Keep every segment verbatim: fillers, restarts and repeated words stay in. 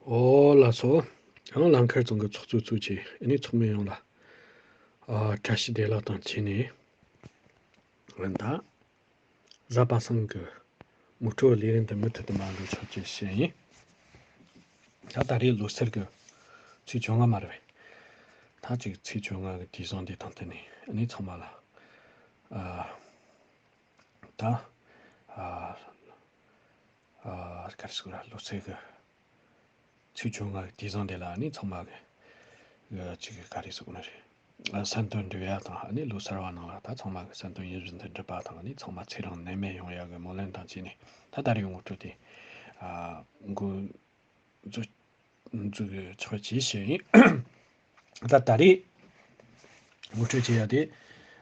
ཨོ་ལགས་སོ། ཡང་ལང་ཁར་རྫོང་གི་ཚོགས་གཙོ་གཙོས་ཆེ་ཨ་ནི་ཚོགས་མི་ཡོངས་ལ་ཨ་བཀྲ་ཤིས་བདེ་ལེགས་དང་བཅས་ནས། འོན་ཏང་གཟའ་པ་སངས་ཀྱི་དམིགས་འཁྲུག་ལས་རིམ་དུ་མུ་མཐུད་དུ་མ་འགྲོ་ཆོག་ཅེས་བཤད་ཡིན། ད་ད་རེས་ལོ་སར་གྱི་ཚེས་བཅོ་ལྔ་མ་རེད་པས། ད་ཅིག་ཚེས་བཅོ་ལྔ་གི་དུས་བཟང་འདི་དང་བསྟུན་ནས་ཨ་ནི་ཚང་མ་ལ་ཨ་ད་ཨ་ཨ་ག་རེ་ཟེར་དགོས་ར། ལོ་སར་གྱི་ཚེས་བཅོ་ལྔ་གི་དུས་བཟང་འདི་ལ་ཨ་ནི་ཚང་མ་གི་ཨ་ཅིག་གི་ག་རེ་ཟེར་དགོས་ནི་རེད། ཨ་གསན་དོན་འགྲུབ་ཡ་དང་ཨ་ནི་ལོ་གསར་བ་ནང་ལ་ད་ཚང་མ་གི་གསན་དོན་ཡིད་བཞིན་དུ་འགྲུབ་པ་དང་ཨ་ནི་ཚང་མ་ཚེ་རིང་ནད་མེད་ཡོང་ཡ་གི་སྨོན་ལམ་དང་བཅས་ནས། ད་ད་རེས་ངོ་སྤྲོད་དེ་ཨ་འགོ་འཛུགས་འཛུགས་ཆོག་ཅེས་བཤད་ཡིན། ད་ད་རེས་ངོ་སྤྲོད་བྱེད་ཡ་དེ་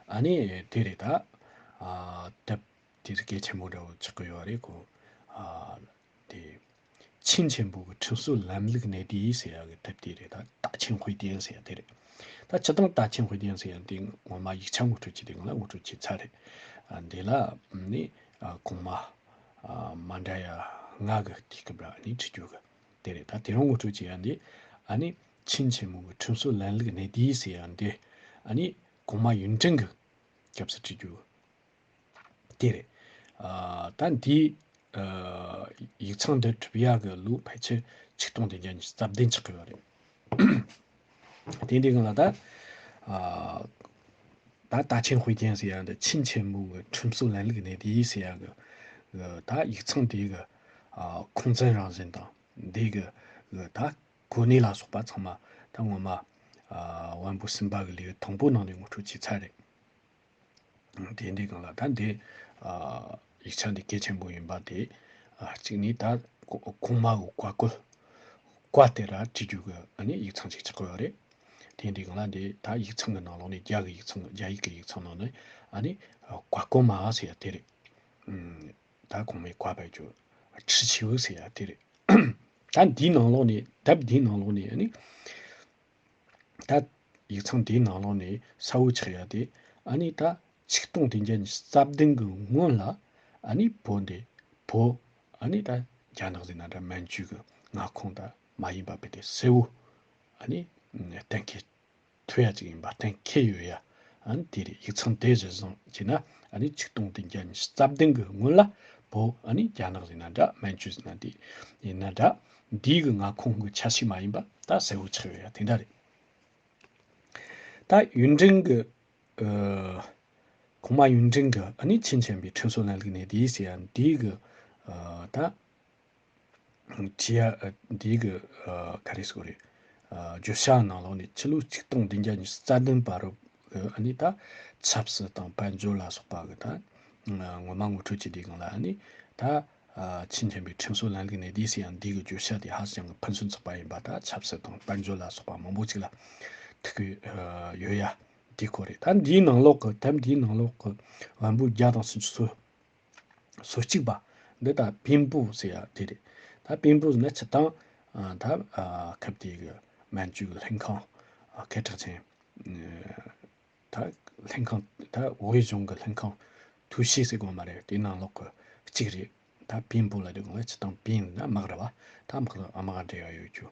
ཨ་ནི་དེ་རེད། ད་ཨ་དེབ་དེ་གལ་ཆེན་པོ་འདྲ་བོ་ཆགས་ཀྱི་ཡོད་རེད་ཁོ། ཨ་དེ་ཆིན་ཆེན་པོ་གི་ཁྲིམས་སྲོལ་ལམ་ལུགས་གནད་བསྡུས་ཟེར་ཡ་གི་དེབ་དེ་རེད། ད་大清会典ཟེར་ཡ་དེ་རེད། ད་སྤྱིར་བཏང་大清会典ཟེར་ཡ་དེ་ངོ་མ་ཡིག་ཆ་ངོ་སྤྲོད་བྱེད་དུས་ང་ལ་ངོ་སྤྲོད་བྱེད་ཚར་རེད། ཨ་འདི་ལ་ནི་ཨ་གོང་མ་ཨ་མ་འདྲ་ཡ་ལྔ་གི་དུས་སྐབས་ལ་ནི་བྲིས་རྒྱུ་གི་དེ་རེད། ད་དེ་རིང་ངོ་སྤྲོད་བྱེད་ཡ་འདི་ཨ་ནི་ཆིན་ཆེན་པོ་གི་ཁྲིམས་སྲོལ་ལམ་ལུགས་གནད་བསྡུས་ཟེར་ཡ་འདི་ཨ་ནི་གོང་མ་ཡུན་ཀྲེང་གི་སྐབས་སུ་བྲིས་རྒྱུ་དེ་རེད། ཨ་ད་འདི་ཨ་ཡིག་ཚང་འདི་གྲུབ་ཡ་གི་ལོ་ཕལ་ཆེར་ཆིག་སྟོང་བདུན་བརྒྱ་ཉི་ཤུ་རྩ་བདུན་ཆགས་ཀྱི་ཡོད་རེད། དེ་འདི་གང་ལ་ད་ཨ་ད་大清会典ཟེར་ཡ་འདི་ཆིན་ཆེན་པོ་གི་ཁྲིམས་སྲོལ་ལམ་ལུགས་གནད་བསྡུས་ཟེར་ཡ་གི་ཨ་ད་ཡིག་ཚང་དེ་གི་ཨ་ཁུངས་བཙན་རང་བཞིན་དང་འདི་གི་ཨ་ད་གོ་གནས་ལ་སོགས་པ་ཚང་མ་ད་ངོ་མ་ཨ་དབང་པོ་གསུམ་པ་གི་ལེའུ་དང་པོ་ནང་ནས་ངོ་སྤྲོད་བྱས་ཚར་རེད། དེ་འདི་གང་ལ་ད་འདི་ཨ་ཡིག་ཆ་འདི་གལ་ཆེན་པོ་ཡིན་པ་དེ་ཨ་གཅིག་ནི་ད་གོ་གོང་མ་གི་བཀའ་བཀོད་བཀའ་དེ་ར་བྲིས་རྒྱུ་གི་ཨ་ནི་ཡིག་ཚང་ཅིག་ཆགས་ཀྱི་ཡོད་རེད། དེ་འདི་གང་ལ་འདི་ད་ཡིག་ཚང་གི་ནང་ལོགས་ནས་རྒྱ་གི་ཡིག་ཚང་རྒྱ་ཡིག་གི་ཡིག་ཚང་ནང་ནས་ཨ་ནི་ཨ་བཀའ་བཀོད་མ་ཟེར་ཡ་དེ་རེད། ཨུམ་ད་གོང་མའི་བཀའ་ཕེབས་རྒྱུ་ཁྲི་ཆིའུ་ཟེར་ཡ་དེ་རེད། ད་འདིའི་ནང་ལོགས་ནས་དེབ་འདིའི་ནང་ལོགས་ནས་ཨ་ནི། ད་ཡིག་ཚང་དེའི་ནང་ལོགས་ནས་གསལ་བོ་ཆགས་ཡ་དེ་ཨ་ནི་ད་ཆིག་སྟོང་བདུན་བརྒྱ་ཉི་ཤུ་རྩ་བདུན་གི་སྔོན་ལ་ཨ་ནི་བོད་འདི་བོད་ཨ་ནི་ད་རྒྱ་ནག་ཟེར་ན་འདྲ་མན་ཇུ་གི་མངའ་ཁོངས་ད་མ་ཡིན་པ་དཔེ་དེ་གསལ་བོ་ཨ་ནི་གཏན་འཁེལ་ཐུབ་ཡ་ཅིག་ཡིན་པ་གཏན་འཁེལ་ཡོད་ཡ། ཨ་ནི་དེ་རེད། ཡིག་ཚང་དེ་གཞིར་བཟུང་བྱས་ན་ཨ་ནི་ཆིག་སྟོང་བདུན་བརྒྱ་ཉི་ཤུ་རྩ་བདུན་གི་སྔོན་ལ་བོད་ཨ་ནི་རྒྱ་ནག་ཟེར་ན་འདྲ་མན་ཇུ་ཟེར་ན་འདི་ཡིན་ན་འདྲ་འདི་གི་མངའ་ཁོངས་གི་ཆ་ཤས་མ་ཡིན་པ་ད་གསལ་བོ་ཆགས་ཡོད་ཡ་དེ་འདྲ་རེད། ད་ཡུན་ཀྲེང་གི་ཨ་གོང་མ་ཡུན་ཀྲེང་གི་ཨ་ནི་ཆིན་ཆེན་པོའི་ཁྲིམས་སྲོལ་ལམ་ལུགས་གནད་བསྡུས་ཟེར་ཡ་འདི་གི་ཨ་ད་བྲིས་ཡ་འདི་གི་ཨ་ག་རེ་ཟེར་དགོས་རེད། ཨ་བརྗོད་བྱ་ནང་ལོགས་ནས་ཕྱི་ལོ་ཆིག་སྟོང་བདུན་བརྒྱ་ཉི་ཤུ་རྩ་བདུན་བར་དུ་ཨ་ནི་ད་ཆབ་སྲིད་དང་དཔལ་འབྱོར་ལ་སོགས་པ་གི་ད་ངོ་མ་ངོ་སྤྲོད་བྱེད་དུས་སྒང་ལ་ཨ་ནི་ད་ཨ་ཆིན་ཆེན་པོའི་ཁྲིམས་སྲོལ་ལམ་ལུགས་གནད་བསྡུས་ཟེར་ཡང་འདི་གི་བརྗོད་བྱ་དེ་ཧ་ཅང་གི་ཕུན་སུམ་ཚོགས་པ་ཡིན་པ། ད་ཆབ་སྲིད་དང་དཔལ་འབྱོར་ལ་སོགས་པ་མང་པོ་ཅིག་ལ་ཐུག་གི་ཨ་ཡོད་ཡ་དེ་ཁོ་རེད། ད་འདིའི་ནང་ལོགས་ཀྱི་དེབ་འདིའི་ནང་ལོགས་ཀྱི་དབང་པོ་བརྒྱ་དང་སུམ་ཅུ་སོ་སོ་གཅིག་པ་འདི་ད་པིན་པོ་ཟེར་ཡ་དེ་རེད། ད་པིན་པོ་ཟེར་ན་སྤྱིར་བཏང་ཨ་ད་ཨ་ཁབ་དེ་གི་མན་ཇུ་གི་ལྷན་ཁང་ཨ་སྐད་གྲགས་ཅན་ཨ་ད་ལྷན་ཁང་ད་ཝེ་གཞུང་གི་ལྷན་ཁང་ཐུའུ་ཞི་ཟེར་དགོས་མ་རེད། དེ་ནང་ལོགས་གི་གཅིག་རེད། ད་པིན་པོ་ལ་དེ་གང་ལ་སྤྱིར་བཏང་པིན་ན་དམག་རེད་བ། ད་དམག་དམག་འབྲེལ་བ་ཡོད་རྒྱུ་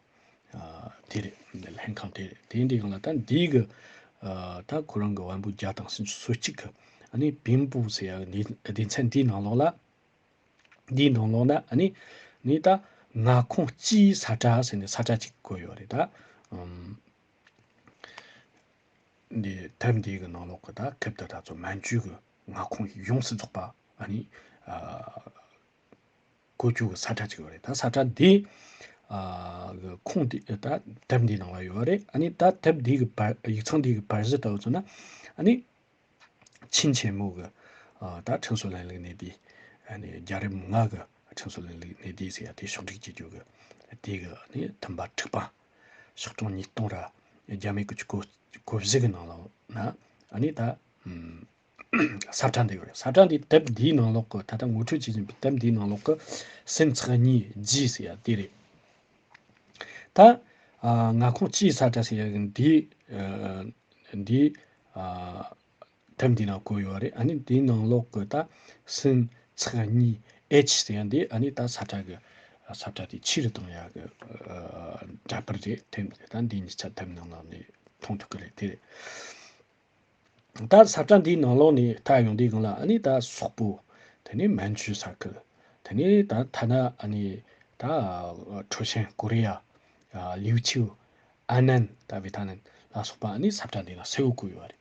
ཨ་དེ་རེད། ལྷན་ཁང་དེ་རེད། དེ་འདི་གང་ལ་ད་འདི་གི་ཨ་ད་ཁོ་རང་གི་དབང་པོ་བརྒྱ་དང་སུམ་ཅུ་སོ་གཅིག་གི་ཨ་ནི་པིན་པོ་ཟེར་ཡ་གི་སྡེ་ཚན་འདིའི་ནང་ལོགས་ལ། འདིའི་ནང་ལོགས་ན་ཨ་ནི་ནི་ད་མངའ་ཁོངས་སྤྱིའི་ས་ཁྲ་ཟེར་ནས་ས་ཁྲ་གཅིག་བཀོད་ཡོད་རེད། ད་ཨམ་འདི་དེབ་འདི་གི་ནང་ལོགས་གི་ད་ཁབ་ད་ད་ཚོ་མན་ཇུ་གི་མངའ་ཁོངས་ཡོངས་སུ་རྫོགས་པ་ཨ་ནི་ཨ་བཀོད་རྒྱུ་གི་ས་ཁྲ་གཅིག་ཡོད་རེད། ད་ས་ཁྲ་འདི་ཨ་གི་ཁོངས་འདི་ད་དེབ་འདིའི་ནང་ལ་ཡོད་རེད། ཨ་ནི་ད་དེབ་འདི་གི་བར་ཡིག་ཚང་འདི་གི་བར་གཞི་ལྟ་བུ་མཚོན་ན་ཨ་ནི། ཆིན་ཆེན་མོ་གི་ཨ་ད་ཁྲིམས་སྲོལ་ལམ་ལུགས་གནད་བསྡུས་ཨ་ནི་རྒྱལ་རབས་ལྔ་གི་ཁྲིམས་སྲོལ་ལམ་ལུགས་གནད་བསྡུས་ཟེར་ཡ་དེ་ཕྱོགས་སྒྲིག་བྱེད་རྒྱུ་གི་དེ་གི་ཨ་ནི་ཐུམ་པ་དྲུག་པ་ཤོག་གྲངས་ཉིས་སྟོང་ར་རྒྱ་མི་དགུ་བཅུ་གོ་གོ་བཞི་གི་ནང་ལོགས་ན་ཨ་ནི་ད་ཨམ་ས་ཁྲ་འདི་ཡོད་རེད། ས་ཁྲ་འདི་དེབ་འདིའི་ནང་ལོགས་གི་ད་ལྟ་ངོ་སྤྲོད་བྱེད་བཞིན་པའི་དེབ་འདིའི་ནང་ལོགས་གི་སུམ་ཚེག་གཉིས་ཀྱི་ཟེར་ཡ་དེ་རེད། ད་ཨ་མངའ་ཁོངས་སྤྱིའི་ས་ཁྲ་ཟེར་ཡ་གི་འདི་ཨ་འདི་ཨ་དེབ་འདི་ནང་བཀོད་ཡོད་རེད། ཨ་ནི་དེའི་ནང་ལོགས་ཀྱི་ད་སུམ་ཚེག་གཉིས་ཨེཆ་ཟེར་ཡ་འདི་ཨ་ནི་ད་ས་ཁྲ་གི་ ས་ཁྲ་དེ་ཆེ་རུ་གཏོང་ཡག་གི་འདྲ་པར་རེད། དེ་ད་འདི་གཉིས་ཆ་དེབ་ནང་ལོགས་ནས་མཐོང་ཐུབ་ཀྱི་རེད། དེ་རེད། ད་ས་ཁྲ་འདིའི་ནང་ལོགས་ནས་ལྟ་ཡོང་དུས་སྒང་ལ་ཨ་ནི་ད་སོག་པོ། དེ་ནས་མན་ཇུ་ས་ཁུལ། དེ་ནས་ད་ཐ་ན་ཨ་ནི་ད་ཁྲོ་ཆན་ཀོ་རི་ཡ། ལིའུ་ཆིའུ། ཨ་ནན། ད་ཝི་ཐ་ནན་ལ་སོགས་པ་ཨ་ནི་ས་ཁྲ་འདི་ལ་གསལ་བོ་བཀོད་ཡོད་རེད།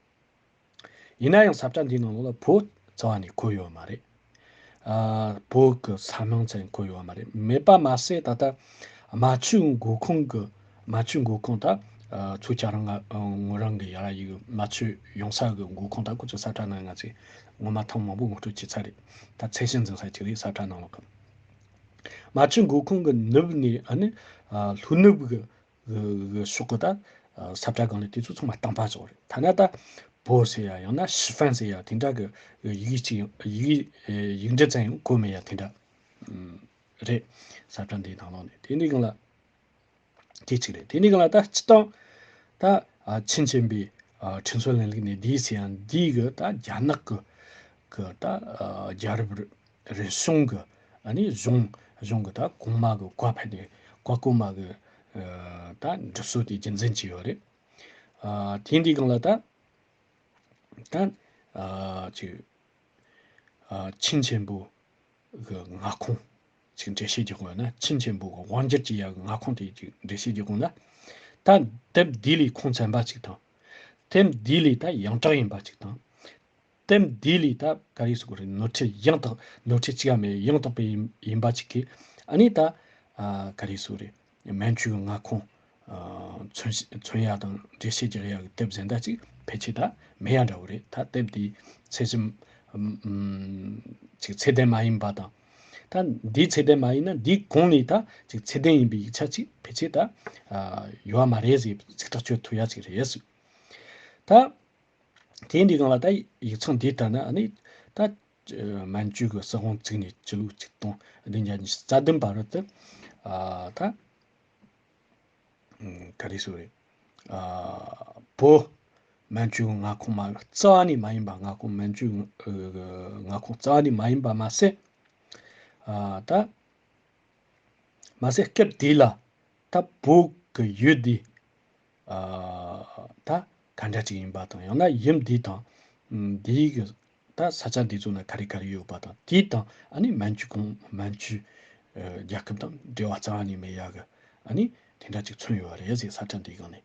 ཡིན་ན་ཡང་ས་ཁྲ་འདིའི་ནང་ལོགས་ལ་བོད་རྩ་བ་ནས་བཀོད་ཡོད་མ་རེད། ཨ། བོད་ཀྱི་ས་མིང་ཙམ་བཀོད་ཡོད་མ་རེད། མེད་པ་མ་ཟད་ད་ལྟ་རྨ་ཆུའི་མགོ་ཁུངས་ཀྱི་རྨ་ཆུའི་མགོ་ཁུངས་ད་ཚོ་ཁྱེད་རང་ང་ངོ་རང་གི་ཡ་ཡི་རྨ་ཆུ་ཡོང་ས་གི་མགོ་ཁུངས་ད་ཁོ་ཚོའི་ས་ཁྲ་ནང་ང་ཚོས་ངོ་མ་ཐེངས་མང་པོ་ངོ་སྤྲོད་བྱས་ཚར་རེད། ད་ཚད་གཞི་འཛིན་ས་ཅིག་རེད། ས་ཁྲ་ནང་ལོགས་ཀྱི་རྨ་ཆུའི་མགོ་ཁུངས་ཀྱི་ནུབ་ནས་ཨ་ནི་ལྷོ་ནུབ་ཀྱི་གི་གི་ཕྱོགས་ཀྱི་ད་ས་ཁྲ་སྒང་ལ་དེ་ཚོ་ཚང་མ་སྟོང་པ་ཙམ་རེད། ཐ་ན་ད་བོ་ཟེར་ཡ་ཡང་ན་ཤི་ཧྥན་ཟེར་ཡ་དེ་འདྲ་གི་ཡིག་ཅིག་ཡིག་ཡིག་འབྲུ་ཙམ་ཡང་བཀོད་མེད་ཡ་དེ་འདྲ་རེད། ས་ཁྲ་འདིའི་ནང་ལོགས་ནས་དེ་འདྲའི་སྒང་ལ་དེ་གཅིག་རེད། དེ་འདྲའི་སྒང་ལ་ད་སྤྱིར་བཏང་ད་ཆིན་ཆེན་པོའི་ཁྲིམས་སྲོལ་ལམ་ལུགས་ནས་འདི་ཟེར་ཡ་འདི་གི་ད་རྒྱ་ནག་གི་གི་ད་རྒྱལ་རབས་རིམ་བྱོན་གི་ཨ་ནི་གཞུང་གཞུང་གི་ད་གོང་མ་གི་བཀའ་ཕེབས་ནས་བཀའ་བསྐོ་མ་གི་ད་སྒྲུབ་སྲོལ་དེ་རྒྱུན་འཛིན་བྱས་ཡོད་རེད། དེ་འདི་སྒང་ལ་ད་ད་ཅིག་ཆིན་ཆེན་པོ་གི་མངའ་ཁོངས་ཅིག་འགྲེལ་བཤད་རྒྱག་དགོས་ན། ཆིན་ཆེན་པོ་གི་དབང་སྒྱུར་གྱི་ཡ་གི་མངའ་ཁོངས་དེ་ཅིག་འགྲེལ་བཤད་རྒྱག་དགོས་ན། ད་དེབ་འདི་ལས་ཁུངས་ཚན་པ་ཅིག་དང་། དེབ་འདི་ལས་ད་ཡང་དག་ཡིན་པ་ཅིག་དང་། དེབ་འདི་ལས་ད་ག་རེ་ཟེར་དགོས་རེད། ནོར་འཁྲུལ་ཡང་དག་ནོར་འཁྲུལ་གཅིག་ཡང་མེད་ཡང་དག་པའི་ཡིན་ཡིན་པ་གཅིག་གིས་ཨ་ནི་ད་ག་རེ་ཟེར་དགོས་རེད། མན་ཇུའི་མངའ་ཁོངས་མཚོན་མཚོན་ཡ་དང་འགྲེལ་བཤད་རྒྱག་ཡ་གི་དེབ་གཞན་དག་ཅིག་ཕལ་ཆེར་ད་མེད་ཡ་འདྲ་བོ་རེད། ད་དེབ་འདི་ཚད་གཞི་ཅིག་ཚད་ལྡན་མ་ཡིན་པ་དང་། ད་འདི་ཚད་ལྡན་མ་ཡིན་ན་འདིའི་གོང་ནས་ད་ཅིག་ཚད་ལྡན་ཡིན་པའི་ཡིག་ཆ་ཅིག་ཕལ་ཆེར་ད་ཡོད་མ་རེད་ཟེར་ཚིག་ཐག་གཅོད་ཐུབ་ཡ་ཅིག་རེད་ཟེར། ད། དེ་འདི་སྒང་ལ་ད་ཡིག་ཚང་འདི་ལྟར་ན་ཨ་ནི་ད་མན་ཇུ་གི་སྲིད་དབང་བཙུགས་ནས་ཕྱི་ལོ་ཆིག་སྟོང་བདུན་བརྒྱ་ཉི་ཤུ་རྩ་བདུན་བར་དུ་ཨ་ད་ག་རེ་ཟེར་རེད། ཨ་བོད་མན་ཇུ་མངའ་ཁོངས་མ་རྩ་བ་ནས་མ་ཡིན་པ། མངའ་ཁོངས་མན་ཇུ་མངའ་ཁོངས་རྩ་བ་ནས་མ་ཡིན་པ་མ་ཟད། ཨ་ད། མ་ཟད་སྐབས་དེ་ལ་ད་བོད་ཀྱི་ཡུལ་འདི་ཨ་ད་ག་འདྲ་ཅིག་ཡིན་པ་དང་། ཡང་ན་ཡུལ་འདི་དང་འདིའི་གི་ད་ས་ཆ་འདི་ཚོ་ན་ག་རེ་ག་རེ་ཡོད་པ་དང་། དེ་དང་ཨ་ནི་མན་ཇུ་གོང་མན་ཇུ་རྒྱལ་ཁབ་དང་འབྲེལ་བ་རྩ་བ་ནས་མེད་ཡ་གི་ཨ་ནི་དེ་འདྲ་ཅིག་མཚོན་ཡོད་རེད་ཟེར། ས་ཁྲ་འདིའི་སྒང་ནས།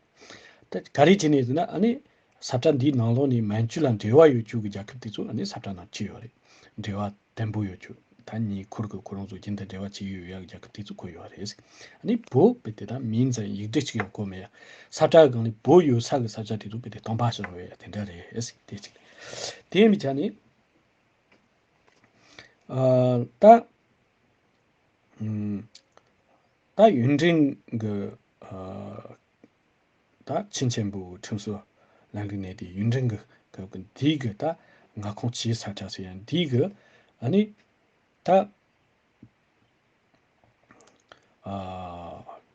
ད་ག་རེ་བྱས་ནས་ཟེར་ན་ཨ་ནི། ས་ཁྲ་འདིའི་ནང་ལོགས་ནས་མན་ཇུ་ལ་འབྲེལ་བ་ཡོད་རྒྱུ་གི་རྒྱལ་ཁབ་དེ་ཚོ་ཨ་ནི་ས་ཁྲ་ནང་བྲིས་ཡོད་རེད། འབྲེལ་བ་བརྟན་པོ་ཡོད་རྒྱུ། ད་ཉེ་འཁོར་གི་ཁོ་རང་ཚོ་རྒྱུན་དུ་འབྲེལ་བ་བྱེད་ཡོད་ཡ་གི་རྒྱལ་ཁབ་དེ་ཚོ་བཀོད་ཡོད་རེད། ཨ་ནི་བོད་དཔེ་དེ་ད་མིང་ཙམ་ཡིག་འབྲུ་གཅིག་ཡང་བཀོད་མེད་ཡ། ས་ཁྲ་སྒང་ནས་བོད་ཡོད་ས་གི་ས་ཆ་དེ་ཚོ་དཔེ་དེ་སྟོང་པ་ཞིག་རེད་ཡ། དེ་འདྲ་རེད་དེ་གཅིག། དེ་མི་ཆ་ནས་ཨ་ད། ཨུམ། ད་ཡུན་ཀྲེང་གི་ཨ་ད་ཆིན་ཆེན་པོའི་ཁྲིམས་སྲོལ་ལམ་ལུགས་ནས་དེ་ཡུན་ཀྲེང་གི་གི་འདི་གི་ད་མངའ་ཁོངས་ཀྱི་ས་ཆ་ཟེར་ཡ་འདི་གི་ཨ་ནི་ད་ཨ་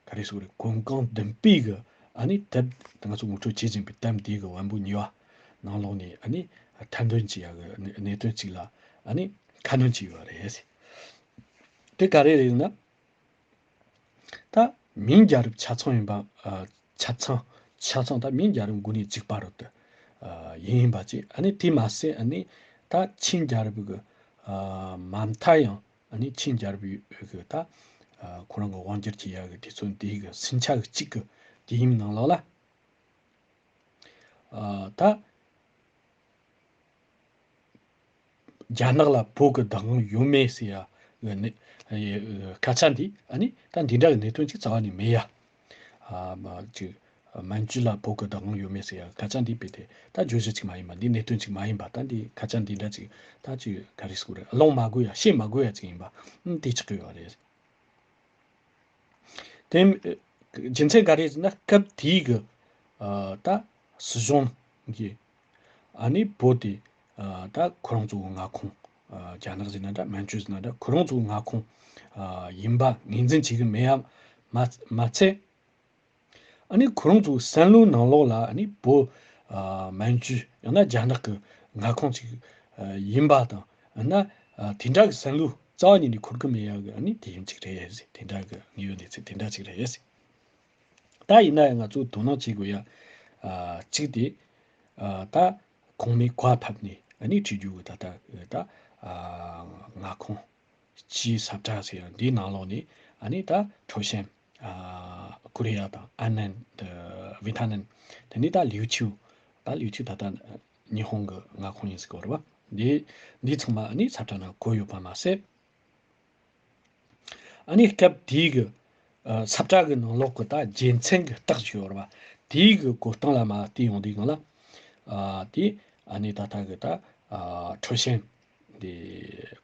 ག་རེ་ཟེར་དགོས་རེད། གོམ་གང་མདུན་སྤོས་གི་ཨ་ནི་དེབ་ང་ཚོ་ངོ་སྤྲོད་བྱེད་བཞིན་པའི་དེབ་འདི་གི་བམ་པོ་གཉིས་པ་ནང་ལོགས་ནས་ཨ་ནི་ཐེར་འདོན་བྱེད་ཡ་གི་གནད་དོན་གཅིག་ལ་ཨ་ནི་ཁ་སྣོན་བྱས་ཡོད་རེད། དེ་ག་རེ་རེད་ན། ད་མིང་རྒྱལ་རབས་ཆ་ཚང་ཡིན་པ། ཨ་ཆ་ཚང་ཆ་ཚང་ད་མིང་རྒྱལ་རབས་འགོ་ནས་གཅིག་བར་དུ་ཨ་ཡིན་ཡིན་པ་ཅིག། ཨ་ནི་དེ་མ་ཟད་ཨ་ནི་ད་ཆིན་རྒྱལ་རབས་ཀྱི་ཨ་མ་མཐའ་ཡང་ཨ་ནི་ཆིན་རྒྱལ་རབས་ཀྱི་ད་ཨ་ཁོ་རང་གི་དབང་སྒྱུར་བྱེད་ཡག་གི་དུས་ཚོད་འདི་གི་ཟིན་ཆ་གི་གཅིག་གི་དུས་ཡུན་ནང་ལོགས་ལ། ཨ་ད། རྒྱ་ནག་ལ་བོད་ཀྱི་བདག་དབང་ཡོད་མེད་ཟེར་ཡ་གི་གནས་སྐད་ཆ་འདི་ཨ་ནི་ད་འདི་འདྲ་གི་གནད་དོན་ཅིག་རྩ་བ་ནས་མེད་ཡ། ཨ་མ་ཅིག་མན་ཇུ་ལ་བོད་ཀྱི་བདག་དབང་ཡོད་མེད་ཟེར་ཡ་སྐད་ཆ་འདི་དཔེ་དེ་ད་བརྗོད་གཞི་ཅིག་མ་ཡིན་པ། འདི་གནད་དོན་ཅིག་མ་ཡིན་པ། ད་འདི་སྐད་ཆ་འདི་འདྲ་ཅིག་ད་ཅིག་ག་རེ་ཟེར་དགོས་རེད། སློང་མ་དགོས་ཡ། བཤད་མ་དགོས་ཡ་ཅིག་ཡིན་པ། ཨ་དེ་ཆགས་ཀྱི་ཡོད་རེད། དེ་རྒྱུ་མཚན་ག་རེ་ཟེར་ན་སྐབས་དེའི་གི་ཨ་ད་སྲིད་གཞུང་གི་ཨ་ནི་བོད་དེ་ཨ་ད་ཁོ་རང་ཚོའི་མངའ་ཁོངས། ཨ་རྒྱ་ནག་ཟེར་ན་འདྲ་མན་ཇུ་ཟེར་ན་འདྲ་ཁོ་རང་ཚོའི་མངའ་ཁོངས་ཨ་ཡིན་པ་ངོས་འཛིན་བྱེད་ཀྱི་མེད་ཡ་མ་མ་ཚད། ཨ་ནི་ཁོ་རང་ཚོའི་བསམ་བློའི་ནང་ལོགས་ལ་ཨ་ནི་བོད་ཨ་མན་ཇུ་ཡང་ན་རྒྱ་ནག་གི་མངའ་ཁོངས་ཅིག་ཨ་ཡིན་པ་དང་། ཡང་ན་ཨ་དེ་འདྲ་གི་བསམ་བློ་ རྩ་བ་ཉིད་ནས་འཁོར་གི་མེད་ཡག་གི་ཨ་ནི་དེ་ཡིན་གཅིག་རེད་ཟེར། དེ་འདྲ་གི་དངོས་ཡོད་གནས་ཚུལ་དེ་འདྲ་གཅིག་རེད་ཟེར། ད་ཡིན་ན་ཡང་ང་ཚོས་དོ་སྣང་བྱེད་དགོས་ཡ། ཨ། གཅིག་དེ། ཨ། ད་གོང་མའི་བཀའ་ཕབ་ནས་ཨ་ནི་བྲིས་རྒྱུ་གི་ད་ལྟ་ད། ཨ། མངའ་ཁོངས་སྤྱིའི་ས་བཀྲ་ཟེར་ཡ་འདིའི་ནང་ལོགས་ནས་ཨ་ནི་ད་ཁྲའོ་ཞན། ཨ། ཀོ་རི་ཡ་དང་ཨན་ནན། ད་ཝི་ཐ་ནན། དེ་ནས་ད་ལིའུ་ཆུ། ད་ལིའུ་ཆུ་ད་ལྟ་ཉི་ཧོང་གི་མངའ་ཁོངས་ཡིན་ཟེར་གི་རེད་བ། འདི་འདི་ཚང་མ་ཨ་ནི་ས་བཀྲ་ནང་བཀོད་ཡོད་པ་མ་ཟད། ཨ་ནི་སྐབས་དེའི་གི། ཨ། ས་བཀྲ་གི་ནང་ལོགས་གི་ད་རྒྱལ་མཚན་གི་རྟགས་ཤིག་ཡོད་རེད་བ། དེའི་གི་གོ་སྟངས་ལ་མར་བལྟས་ཡོང་དུས་སྒང་ལ། ཨ། དེ་ཨ་ནི་ད་ལྟ་གི་ད། ཨ། ཁྲའོ་ཞན། དེ་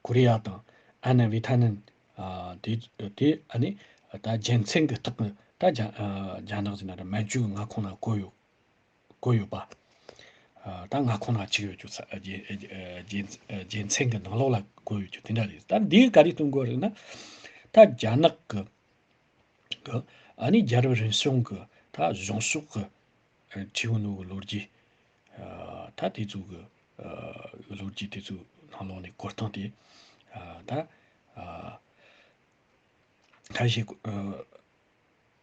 ཀོ་རི་ཡ་དང་ཨན་ནན་ཝི་ཐ་ནན། ཨ། དེ་དེ་ཨ་ནི་ད་རྒྱལ་མཚན་གི་རྟགས་གི་ད་རྒྱ། ཨ། རྒྱ་ནག་ཟེར་ན་ར་མན་ཇུའི་མངའ་ཁོངས་ནང་བཀོད་ཡོད། བཀོད་ཡོད་པ། ཨ། ད་མངའ་ཁོངས་ནང་བཅུག་ཡོད་རྒྱུ་ས། རྒྱལ། རྒྱལ། རྒྱལ་མཚན་གྱི་ནང་ལོགས་ལ་བཀོད་ཡོད་རྒྱུ་དེ་འདྲ་རེད། ད་འདིས་ག་རེ་སྟོན་གོ་རེད་ན། ད་རྒྱ་ནག་གི་གི་ཨ་ནི་རྒྱལ་རབས་རིམ་བྱུང་གི་ད་གཞུང་ཕྱོགས་གི་ཁྲིའུ་ནུ་གི་ལོ་རྒྱུས། ཨ། ད་དེ་ཚོ་གི། ཨ། ལོ་རྒྱུས་དེ་ཚོའི་ནང་ལོགས་ནས་གོ་སྟངས་དེ། ཨ། ད། ཨ། ག་རེ་བྱེད་གོ། ཨ།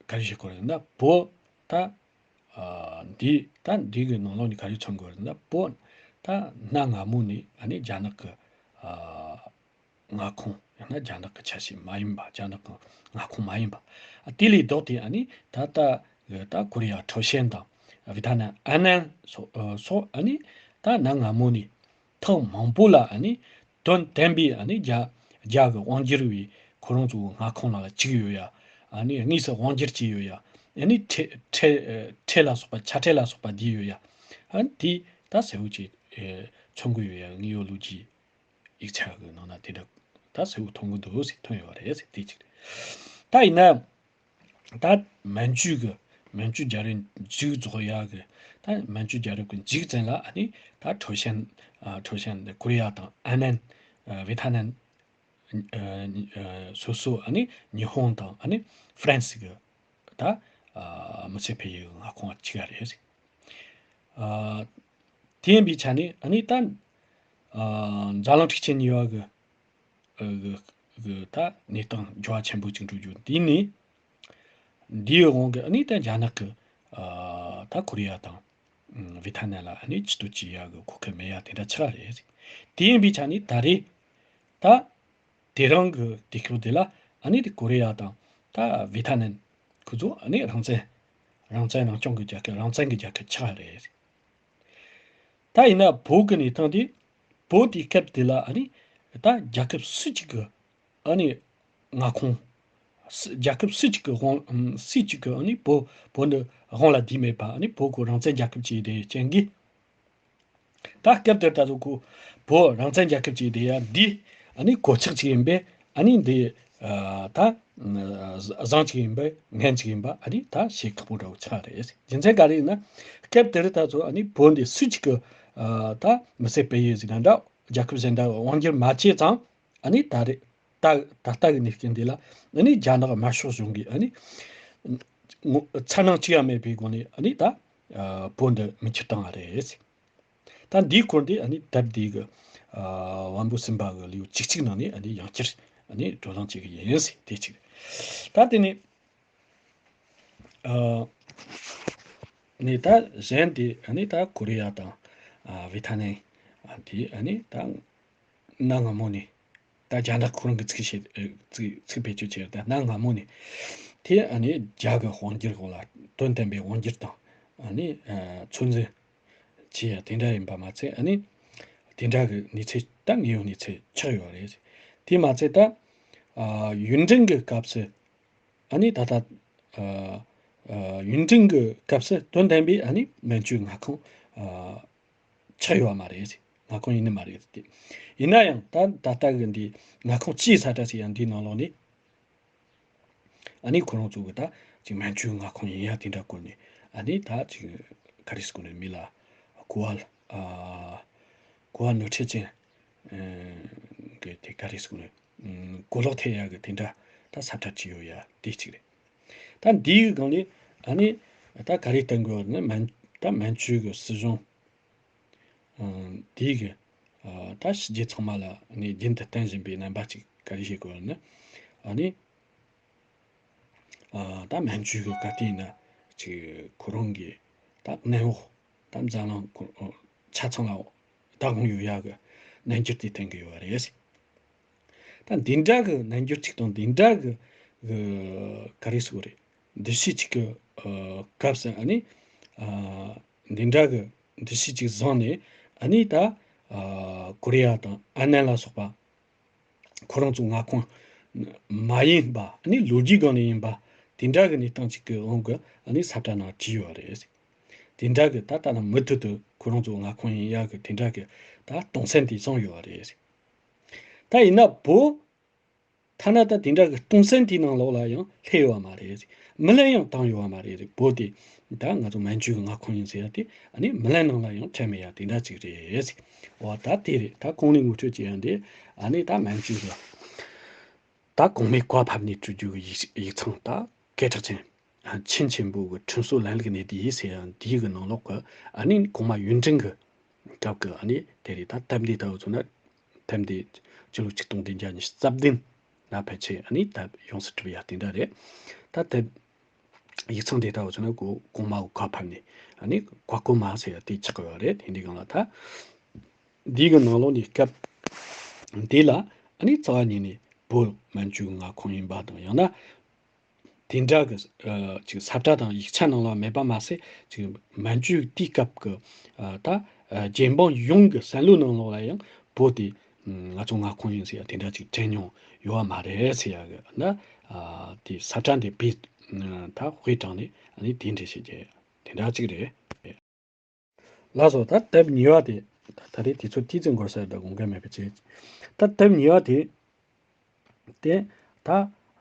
ག་རེ་བྱེད་གོ་རེད་ན་བོད་ད། ཨ། འདི་ད་འདི་གི་ནང་ལོགས་ནས་ག་རེ་མཚོན་གོ་རེད་ན་བོད་ད་གནའ་སྔ་མོ་ནས་ཨ་ནི་རྒྱ་ནག་གི། ཨ། མངའ་ཁོངས་ཡང་ན་རྒྱ་ནག་གི་ཆ་ཤས་མ་ཡིན་པ། རྒྱ་ནག་གི་མངའ་ཁོངས་མ་ཡིན་པ། ཨ། དེ་ལས་ལྡོག་སྟེ་ཨ་ནི་ད་ལྟ་གི་ད་ཀོ་རི་ཡ་ཁྲའོ་ཞན་དང་ཝི་ཐ་ནན་ཨན་ནན་སོགས། ཨ། སོགས་ཨ་ནི་ད་གནའ་སྔ་མོ་ནས་ཐེངས་མང་པོ་ལ་ཨ་ནི་དོན་དམ་པའི་ཨ་ནི་རྒྱ། རྒྱ་གི་དབང་སྒྱུར་བའི་ཁོ་རང་ཚོའི་མངའ་ཁོངས་ནང་ལ་བཅུག་ཡོད་ཡ། ཨ་ནི་དངོས་སུ་དབང་སྒྱུར་བྱས་ཡོད་ཡ། ཨ་ནི་ཁྲལ་ཁྲལ་ཁྲལ་ལ་སོགས་པ་ཆ་ཁྲལ་ལ་སོགས་པ་བསྡུས་ཡོད་ཡ། ཨ་ནི་དེ་ད་གསལ་བོ་ཅིག་མཚོན་གི་ཡོད་ཡ། དངོས་ཡོད་ལོ་རྒྱུས་ཡིག་ཆ་གི་ནང་ན་དེ་འདྲ་ད་གསལ་བོ་མཐོང་གི་འདུག་ཟེར། ཐོན་ཡོད་རེད་ཟེར། དེ་གཅིག་རེད། ད་ཡིན་ན་ད་མན་ཇུ་གི། མན་ཇུ་རྒྱལ་རབས་མཇུག་རྫོགས་ཡག་གི། ད་མན་ཇུ་རྒྱལ་རབས་ཀྱི་མཇུག་ཙམ་ལ་ཨ་ནི་ད་ཁྲའོ་ཞན། ཨ། ཁྲའོ་ཞན་ཀོ་རི་ཡ་དང་ཨན་ནན། ཨ། ཝི་ཐ་ནན། ཨ། སོ་སོ་ཨ་ནི་ཉི་ཧོང་དང་ཨ་ནི་ཧྥ་རན་སི་གི་ད། ཨ། མི་ཚེ་འཕེལ་ཡུལ་མངའ་ཁོངས་གཅིག་རེད། ཨ། དེ་ཡིན་པའི་ཆ་ནས་ཨ་ནི་ད། ཨ། འཛམ་གླིང་འཁྲུག་ཆེན་གཉིས་པ་གི། ཨ། གི་གི་ད་གནས་སྟངས་འགྱུར་བ་ཆེན་པོ་ཅིག་འགྲོ་རྒྱུ་འདི་ནི། འདིའི་དབང་གིས་ཨ་ནི་ད་རྒྱ་ནག་གི། ཨ། ད་ཀོ་རི་ཡ་དང་ཝི་ཐ་ནན་ལ་ཨ་ནི་ཇུས་གཏོགས་བྱེད་ཡག་གི་གོ་སྐབས་མེད་ཡ་དེ་འདྲ་ཆགས་རེད། དེ་ཡིན་པའི་ཆ་ནས་ད་རེས་ད། དེ་རིང་གི་དུས་སྐབས་འདི་ལ་ཨ་ནི་དེ་ཀོ་རི་ཡ་དང་ད་ཝི་ཐ་ནན་ཁོ་ཚོ་ཨ་ནི་རང་བཙན། རང་བཙན་རང་སྐྱོང་གི་རྒྱལ་ཁབ། རང་བཙན་གྱི་རྒྱལ་ཁབ་ཆགས་རེད། ད་ཡིན་ན་བོད་ཀྱི་གནས་སྟངས་དེ། བོད་དེའི་སྐབས་དེ་ལ་ཨ་ནི་ད་རྒྱལ་ཁབ་སུ་གཅིག་གི་ཨ་ནི་མངའ་ཁོངས། སུ། རྒྱལ་ཁབ་སུ་གཅིག་གི་དབང་། སུ་གཅིག་གི་ཨ་ནི་བོད། བོད་འདི་དབང་ལ་བསྡུས་མེད་པ། ཨ་ནི་བོད་ཀྱི་རང་བཙན་རྒྱལ་ཁབ་ཅིག་དེ་རྐྱེན་གྱིས། ད་སྐབས་དེར་ད་དུང་ཁོ་བོད་རང་བཙན་རྒྱལ་ཁབ་ཅིག་དེ་ཡང་འདི་ཨ་ནི་གོད་ཆག་ཅིག་ཡིན་པས། ཨ་ནི་འདི། ཨ། ད་བཟང་ཅིག་ཡིན་པས། ངན་ཅིག་ཡིན་པ་ཨ་ནི་ད་བཤད་ཁག་པོ་འདྲ་བོ་ཆགས་རེད། རྒྱུ་མཚན་ག་རེ་ཡིན་ན། སྐབས་དེར་ད་ཚོ་ཨ་ནི་བོད་འདི་སུ་གཅིག་གི། ཨ། ད་མི་ཚེ་འཕེལ་ཡུལ་ཟེར་ན་འདྲ། རྒྱལ་ཁབ་གཞན་དག་དབང་སྒྱུར་མ་བྱས་ཙང་། ཨ་ནི་ད་རེས་ད་ད་ལྟ་གི་གནས་སྐབས་འདི་ལ་ཨ་ནི་རྒྱ་ནག་དམར་ཤོག་གཞུང་གིས་ཨ་ནི་ངོ་། འཚར་སྣང་ཅི་ཡང་མེད་པའི་སྒོ་ནས་ཨ་ནི་ད། ཨ། བོད་འདི་མུ་མཐུད་བཏང་བ་རེད། ད་འདིའི་སྐོར་འདི་ཨ་ནི་དེབ་འདི་གི། ཨ། དབང་པོ་གསུམ་པ་གི་ལེའུ་བཅུ་གཅིག་ནང་ནས་ཨ་ནི་ཡང་བསྐྱར་ཨ་ནི་བགྲོ་གླེང་བྱེད་ཀྱི་ཡིན་ཟེར། དེ་གཅིག། ད་དེ་ནས། ཨ། ནས་ད་གཞན་དེ་ཨ་ནི་ད་ཀོ་རི་ཡ་དང་། ཨ། ཝི་ཐ་ནན། ཨ། དེ་ཨ་ནི་ད་གནའ་སྔ་མོ་ནས་ད་རྒྱ་ནག་ཁོ་རང་གིས་ཚིག་བཤད། ཨ། ཚིག་ཚིག་བེད་སྤྱོད་བྱས་ད་གནའ་སྔ་མོ་ནས་དེ་ཨ་ནི་རྒྱ་གི་དབང་སྒྱུར་འོག་ལ། དོན་དམ་པའི་དབང་སྒྱུར་དང་ཨ་ནི། ཨ། ཚོད་འཛིན་བྱས་ཡ་དེ་འདྲ་ཡིན་པ་མ་ཚད། ཨ་ནི་དེ་འདྲ་གི་གནས་ཚུལ། ད་དངོས་ཡོད་གནས་ཚུལ་ཆགས་ཡོད་རེད། དེ་མ་ཚད་ད། ཨ། ཡུན་ཀྲེང་གི་སྐབས་སུ། ཨ་ནི་ད་ལྟ། ཨ། ཨ། ཡུན་ཀྲེང་གི་སྐབས་སུ་དོན་དམ་པའི་ཨ་ནི་མན་ཇུའི་མངའ་ཁོངས། ཨ། ཆགས་ཡོད་མ་རེད། མངའ་ཁོངས་ཡིན་ནི་མ་རེད་དེ། ཡིན་ན་ཡང་ད་ད་ལྟ་གི་འདི་མངའ་ཁོངས་སྤྱིའི་ས་བཀྲ་ཟེར་ཡ་འདིའི་ནང་ལོགས་ནས། ཨ་ནི་ཁོ་རང་ཚོ་གི་ད་ཅིག་མན་ཇུའི་མངའ་ཁོངས་ཡིན་ཡ་དེ་འདྲ་སྐོར་ནས། ཨ་ནི་ད་ཅིག་ག་རེ་ཟེར་དགོས་རེད། མི་ལ་གོ་བ། ཨ། གོ་བ་ནོར་འཁྲུལ་ཅན། ཨ། གི་དེ་ག་རེ་ཟེར་དགོས་རེད། ཨ། གོ་ལོག་ཐེབས་ཡ་གི་དེ་འདྲ་ད་ས་བཀྲ་ཅིག་ཡོད་ཡ་དེ་གཅིག་རེད། ད་འདིའི་སྒང་ནས་ཨ་ནི་ད་ག་རེ་བསྟན་དགོས་ན། མན། ད་མན་ཇུ་གི་སྲིད་གཞུང་། ཨ། དེའི་གི། ཨ། ད་ཕྱི་རྒྱལ་ཚང་མ་ལ་ནི་རྒྱུན་དུ་བསྟན་བཞིན་པའི་རྣམ་པ་ཅིག་ ག་རེ་བྱེད་དགོས་ན། ཨ་ནི། ཨ་ད་མན་ཇུ་གི་སྐབས་དེ་ན་ཅིག་ཁོ་རང་གི་ད་གནམ་འོག་ད་འཛམ་གླིང་ཁོ་ཆ་ཚང་ལ་བདག་དབང་ཡོད་ཡག་གི་རྣལ་འབྱོར་དེ་ཐོན་གི་ཡོད་རེད། ད་འདི་འདྲ་གི་རྣལ་འབྱོར་ཅིག་དང་འདི་འདྲ་གི་གི་ག་རེ་ཟེར་དགོས་རེད། འདུ་ཤེས་ཅིག་གི་ཨ་སྐབས་སུ་ཨ་ནི་ཨ་འདི་འདྲ་གི་འདུ་ཤེས་ཅིག་བཟུང་ནས་ཨ་ནི་ད་ཨ་ཀོ་རི་ཡ་དང་ཨ་ནན་ལ་སོགས་པ། ཁོ་རང་ཚོ་མངའ་ཁོངས་མ་ཡིན་པ་ནི་ལོ་རྒྱུས་སྒང་ནས་ཡིན་པ་དེ་འདྲ་གི་གནས་སྟངས་ཅིག་གི་དབང་གིས་ཨ་ནི་ས་བཀྲ་ནང་བྲིས་ཡོད་རེད། དེ་འདྲ་གི་ད་ལྟ་ན་མུ་མཐུད་དུ་ཁོ་རང་ཚོ་མངའ་ཁོངས་ཡིན་ཡག་གི་དེ་འདྲ་གི་ད་སྟོང་སེམས་དེ་བཟུང་ཡོད་རེད། ད་ཡིན་ན་བོད་ཐ་ན་ད་དེ་འདྲ་གི་སྟོང་སེམས་དེའི་ནང་ལོགས་ལ་ཡང་སླེབས་ཡོད་མ་རེད། མི་ལན་ཡང་བཏང་ཡོད་མ་རེད། བོད་དེ་ད་ང་ཚོ་མན་ཇུ་གི་མངའ་ཁོངས་ཡིན་ཟེར་ཡ་དེ་ཨ་ནི་མི་ལན་ནང་ལ་ཡང་ཁྲལ་མེད་ཡ་དེ་འདྲ་ཅིག་རེད། འོ་ད་དེ་རེད། ད་གོང་ནས་ངོ་སྤྲོད་བྱེད་ཡ་འདི་ཨ་ནི་ད་མན་ཇུ་ལ་ད་གོང་མའི་བཀའ་ཕབ་ནས་བྲིས་རྒྱུ་གི་ཡིག་ཡིག་ཚང་ད་སྐད་གྲགས་ཅན་ཆིན་ཆེན་པོ་གི་ཁྲིམས་སྲོལ་ལམ་ལུགས་གནས་བསྡུས་ཟེར་ཡ་འདིའི་གི་ནང་ལོགས་གི་ཨ་ནི་གོང་མ་ཡུན་ཀྲེང་གི་སྐབས་ཀྱི་ཨ་ནི་དེ་རེད། ད་དེབ་འདི་ལྟ་བུ་མཚོན་ན་དེབ་འདི་སྤྱི་ལོ་ཆིག་སྟོང་བདུན་བརྒྱ་ཉི་ཤུ་རྩ་བདུན་ལ་ཕལ་ཆེར་ཨ་ནི་དེབ་ཡོངས་སུ་གྲུབ་ཡ་དེ་འདྲ་རེད། ད་དེབ་ཡིག་ཚང་འདི་ལྟ་བུ་མཚོན་ན་གོ་གོང་མ་གི་བཀའ་ཕབ་ནས་ཨ་ནི་བཀའ་བསྐུལ་མ་ཟེར་ཡ་དེ་ཆགས་ཡོད་རེད། དེ་འདི་སྒང་ལ་ད་འདི་གི་ནང་ལོགས་ནས་སྐབས་འདི་ལ་ཨ་ནི་རྩ་བ་ཉིད་ནས་བོད་མན་ཇུ་མངའ་ཁོངས་ཡིན་པ་དང་ཡང་ན། དེ་འདྲ་གི་ཨ་ཅིག་ས་བཀྲ་དང་ཡིག་ཆ་ནང་ལ་མེད་པ་མ་ཟད། ཅིག་མན་ཇུ་དེའི་སྐབས་ཀྱི་ཨ་ད་ཨ་རྒྱལ་འབངས་ཡོངས་ཀྱི་བསམ་བློའི་ནང་ལོགས་ལ་ཡང་བོད་དེ་ང་ཚོ་མངའ་ཁོངས་ཡིན་ཟེར་ཡ་དེ་འདྲ་ཅིག་དྲན་མྱོང་ཡོད་པ་མ་རེད་ཟེར་ཡ་གི་ན། ཨ་དེ་ས་བཀྲ་འདི་བེད་ད་དཔེ་དྲངས་ནས་ཨ་ནི་དེ་འདྲ་བྱེད་ཀྱི་དེ་འདྲ་ཅིག་རེད། ལགས་སོ། ད་དེབ་གཉིས་པ་དེ། ད་ད་རེས་དུས་ཚོད་ཏོག་ཙམ་འགོར་ས་ཡོད། ད་དགོངས་འགལ་མེད་པ་བྱེད། ད་དེབ་གཉིས་པ་དེ། དེ་ད་